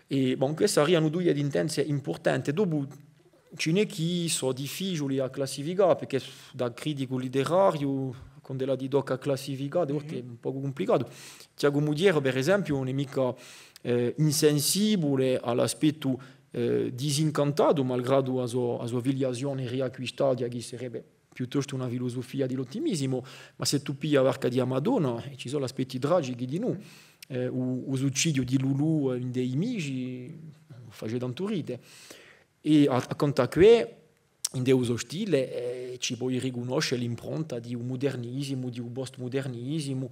È, bon, queste sarianu duie tendenze impurtante. Dopu, ci n'hè chì sò difficiuli à classificà, perchè da criticu literariu, quand'ella ti tocca à classificà, di volte hè un pocu cumplicatu. Ghjacumu Thiers, per esempiu, ùn hè micca, eh, insensibule à l'aspettu eh, disincantatu, malgradu a so, a so filiazione riacquistata, chì sarebbe piuttostu una filusufia di l'ottimisimu, ma s'è tù pigli a barca di a Madonna, è ci sò l'aspetti tragichi dinù, eh, u, u suicidiu di Lulù, eh, ind'è I Misi, face tantu ride. È à, à contu à què, ind'è u so stile, eh, ci poi ricunnosce l'impronta di u mudernisimu, di u postmudernisimu,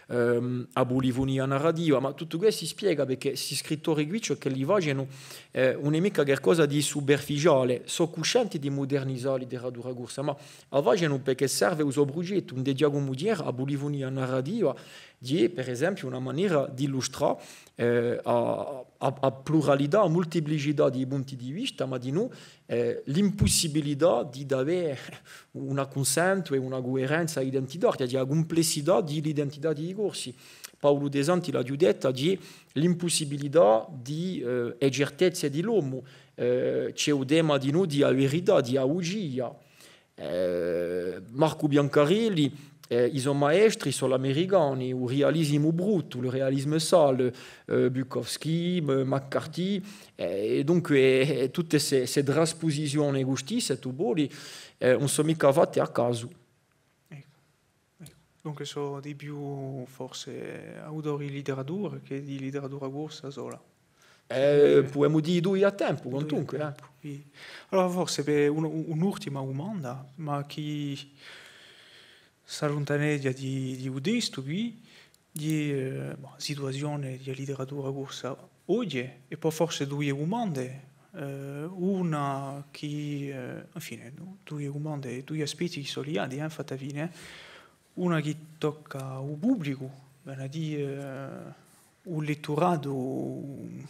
ehm, a pulifunia narrativa, ma tuttu què si spiega perchè sti scrittori quì ciò ch'elli facenu, eh, ùn hè micca qualcosa di superficiale, sò cuscenti di mudernizà a literatura corsa, ma a facenu perchè serve u so prughjettu, ind'è Ghjacumu Thiers a pulifunia narrativa, ghjè, per esempiu, una manera d'illustrà, eh, a, a, a pluralità, a multiplicità di punti di vista, ma dinù, eh, l'impussibilità di, d'avè un accunsentu è una cuerenza identitaria, di a cumplessità di l'identità di i Corsi. Paulu Desanti l'hà ghjà detta, ghjè l'impussibilità di, eh, e certezze di l'omu, eh, ci hè u tema dinù di a verità, di a bugia. Eh, Marcu Biancarelli, eh, i so maestri sò l'americani, u realisimu bruttu, le réalisme sale, eh, Bukowski, eh, McCarthy, eh, è dunque, eh, tutte ste, ste traspusizione custì, s'è tù voli, eh, ùn sò micca fatte à casu. Eccu, eccu. Dunque sò di più, forse, autori di literatura chè di literatura corsa sola. Eh, pudemu dì dui à tempu, quantunque, eh. Allora, forse per un, un'ultima dumanda, ma chì s'alluntaneghja di, di u testu quì, di, eh, bò, situazione di a literatura corsa oghje, è po forse duie dumande, eh, una chì, eh, infine, du-, duie dumande, dui aspetti chì sò liati, eh, fatta fine, eh. Una chì tocca u publicu, vene à dì, eh, u letturatu,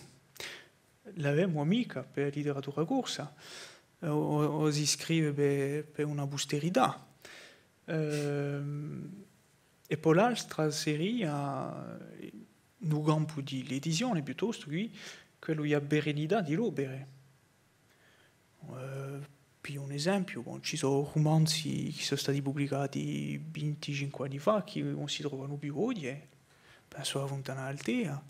l'avemu micca per a literatura corsa, eh, o, o si scrive per, per una pusterità. Ehm, è po l'altra seria, in u campu di l'edizione, piuttostu chì quellu di a perennità di l'opere. Eh, per un esempiu, bon, ci sò rumanzi chì sò stati publicati vinticinque anni fà, chì ùn si trovanu più oghje, pensu à A Funtana d'Altea,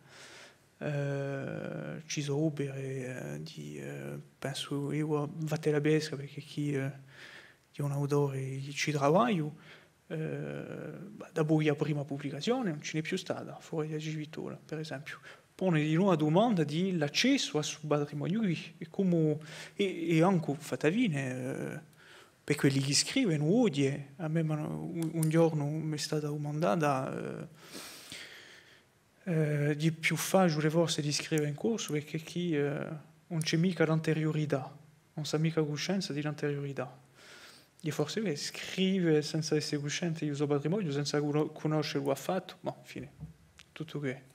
eh, ci sò opere, eh, di, eh, pensu eiu à Vattelapesca, perchè chì, eh, hè un autore chì ci travagliu, eh, dapoi a prima publicazione ùn ci n'hè più stata, Foria di a Civittola, per esempiu. Pone di novu a dumanda di l'accessu à stu patrimoniu quì, è cumu, è, è ancu fatta fine, eh, per quelli chì scrivenu oghje, à mè m'anu, un, un ghjornu m'hè stata dumandata, eh, eh, hè più faciule forse di scrive in corsu, perchè chì, eh, ùn ci hè micca l'anteriurità, ùn s'hà micca cuscenza di l'anteriurità. È forse, bè, scrive senza esse cuscente di u so patrimoniu, senza cuno-, cunnoscelu affattu, ma, infine, tuttu què.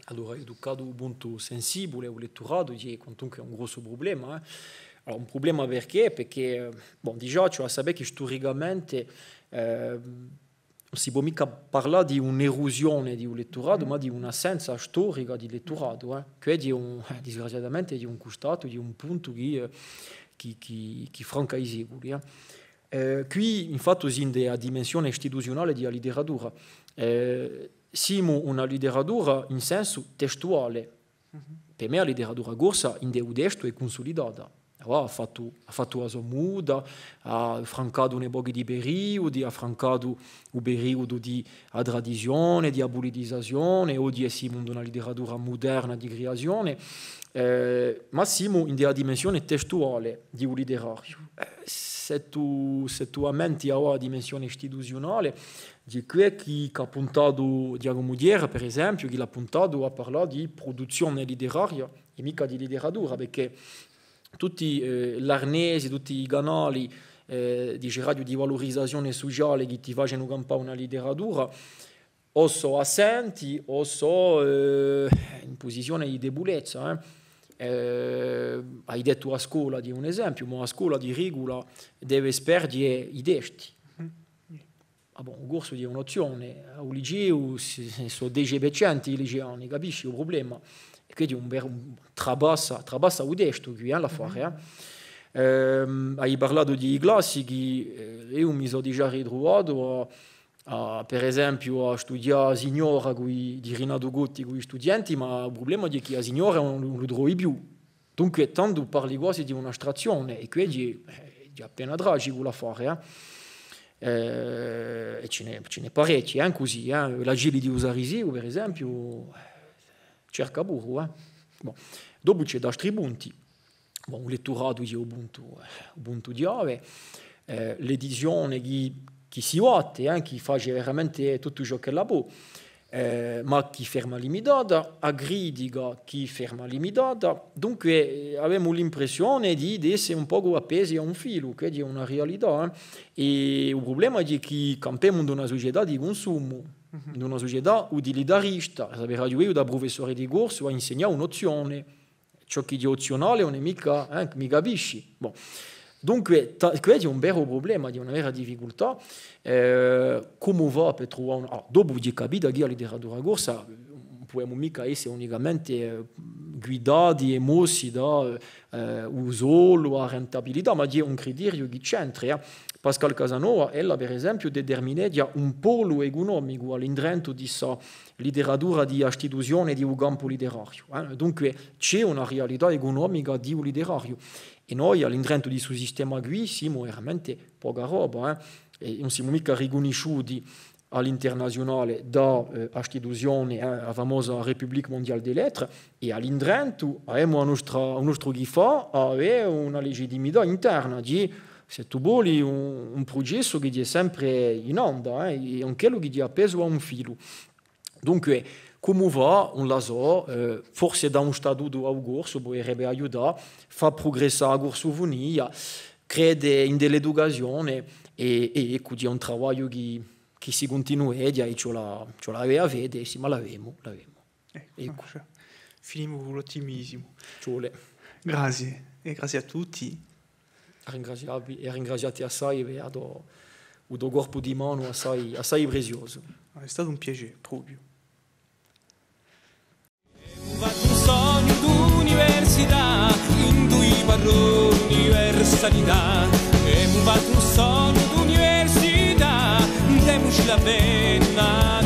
Allora, hai tuccatu un puntu sensibule, u letturatu, chì hè quantunque un grossu prublema, eh. Allora, un prublema perchè? Perchè, eh, bon, digià, ci hè da sapè chì sturicamente, eh, ùn si pò micca parlà di un'erusione di u letturatu, ma di un'assenza storica di letturatu, eh. Què hè un, eh, disgraziatamente, hè un custatu, hè un puntu chì, eh, chì, chì, chì franca i seculi, eh. Eh, quì, infatti, sinde a dimensione istituziunale di a literatura. Eh, simu una literatura in sensu testuale. Per mè a literatura corsa, ind'è u testu, hè cunsulidata. Avà hà fattu, hà fattu a so muta, hà francatu un pocu di periudi, hà francatu u periudu di a tradizione, di a pulitizazione, oghje simu in una literatura muderna di criazione, eh, ma simu in a dimensione testuale di u literariu. Eh, s'è tù, s'è tù ammenti avà a dimensione istituziunale, di què chì, chì hà puntatu Ghjacumu Thiers, per esempiu, chì l'hà puntatu à parlà di pruduzzione literaria è micca di literatura, perchè tutti, eh, l'arnesi, tutti i canali, eh, diceraghju, di valurizazione suciale chì ti facenu campà una literatura, o sò assenti, o sò, eh, in pusizione di debulezza, eh. Eh, hai dettu a scola, di un esempiu, ma a scola di rigula deve sparghje i testi. Ah bon, u corsu hè un'ozzione, à u liceu si, si, sò dece per centu i liceani, capisci u prublema? È quì hè un, ver- un trapassa, trapassa u testu quì, eh, l'affare, eh. Ehm, hai parlatu di i classichi, eh, eiu mi sò digià ritruvatu à, à, per esempiu, à studià Signora cù i, di Rinatu Coti cù i studienti, ma u prublema hè chì a Signora ùn, ùn lu trovi più. Dunque, tandu parli guasi di un'astrazzione, è quì hè, eh, hè appena tragicu l'affare, eh. Eh, è ci n'hè, ci n'hè parechji, eh, cusì, eh. L'Acili di u Sarisiu, per esempiu, eh, cerca puru, eh. Bon. Dopu ci hè d'astri punti. Bon, u letturatu hè u puntu, eh, u puntu chjave. Eh, l'edizione chì, chì si batte, eh, chì face veramente tuttu ciò ch'ella pò, eh, ma chì ferma limitata, a critica chì ferma limitata, dunque, eh, avemu l'impressione di, d'esse un pocu appesi à un filu, chì hè una realità, eh. È u prublema hè chì campemu in una sucetà di cunsumu, in una sucetà utilitarista, saperaghju eiu da prufessore di corsu à insignà un'ozzione, ciò chì hè ozziunale ùn hè micca, eh, mi capisci? Bon. Dunque, ta- questu hè un veru prublema, hè una vera difficultà. Eh, cumu fà per truvà un... Ah, dopu hè capita chì a literatura corsa, ùn pudemu micca esse unicamente, eh, guidati è mossi da, eh, u solu, a rentabilità, ma hè un criteriu chì c'entra, eh. Pascale Casanova, ella, per esempiu, determineghja un polu ecunomicu à l'indrentu di sta literatura di a istituzione di u campu literariu, eh. Dunque, ci hè una realità ecunomica di u literariu. È noi, à l'indrentu di stu sistema quì, simu veramente poca roba, eh. È ùn simu micca ricunnisciuti à l'internaziunale da, eh, a istituzione, eh, a famosa République mondiale des lettres, è à l'indrentu avemu a nostra, u nostru chì fà à avè una legittimità interna, di, s'è tù voli, un, un prucessu chì hè sempre in anda, eh, è anch'ellu chì hè appesu à un filu. Dunque, cumu fà, ùn la sò, eh, forse dà un statutu à u corsu puderebbe aiutà, fà prugressà a corsufunia, crede in l'educazione, è, è eccu, hè un travagliu chì, chì si cuntinueghja, è ci vole, ci vole à avè a fede, è sì, ma l'avemu, l'avemu. Eccu, eccu. Finimu cù l'ottimisimu. Ci vole. Grazie, è grazie à tutti. À ringrazià vi è à ringrazià ti assai per u to, u to corpu di manu assai, assai preziosu. Hè statu un piacè, propiu. Emu fattu un sognu d'università, in dui parroni universalità. Emu fattu un sognu d'università, demuci la penna,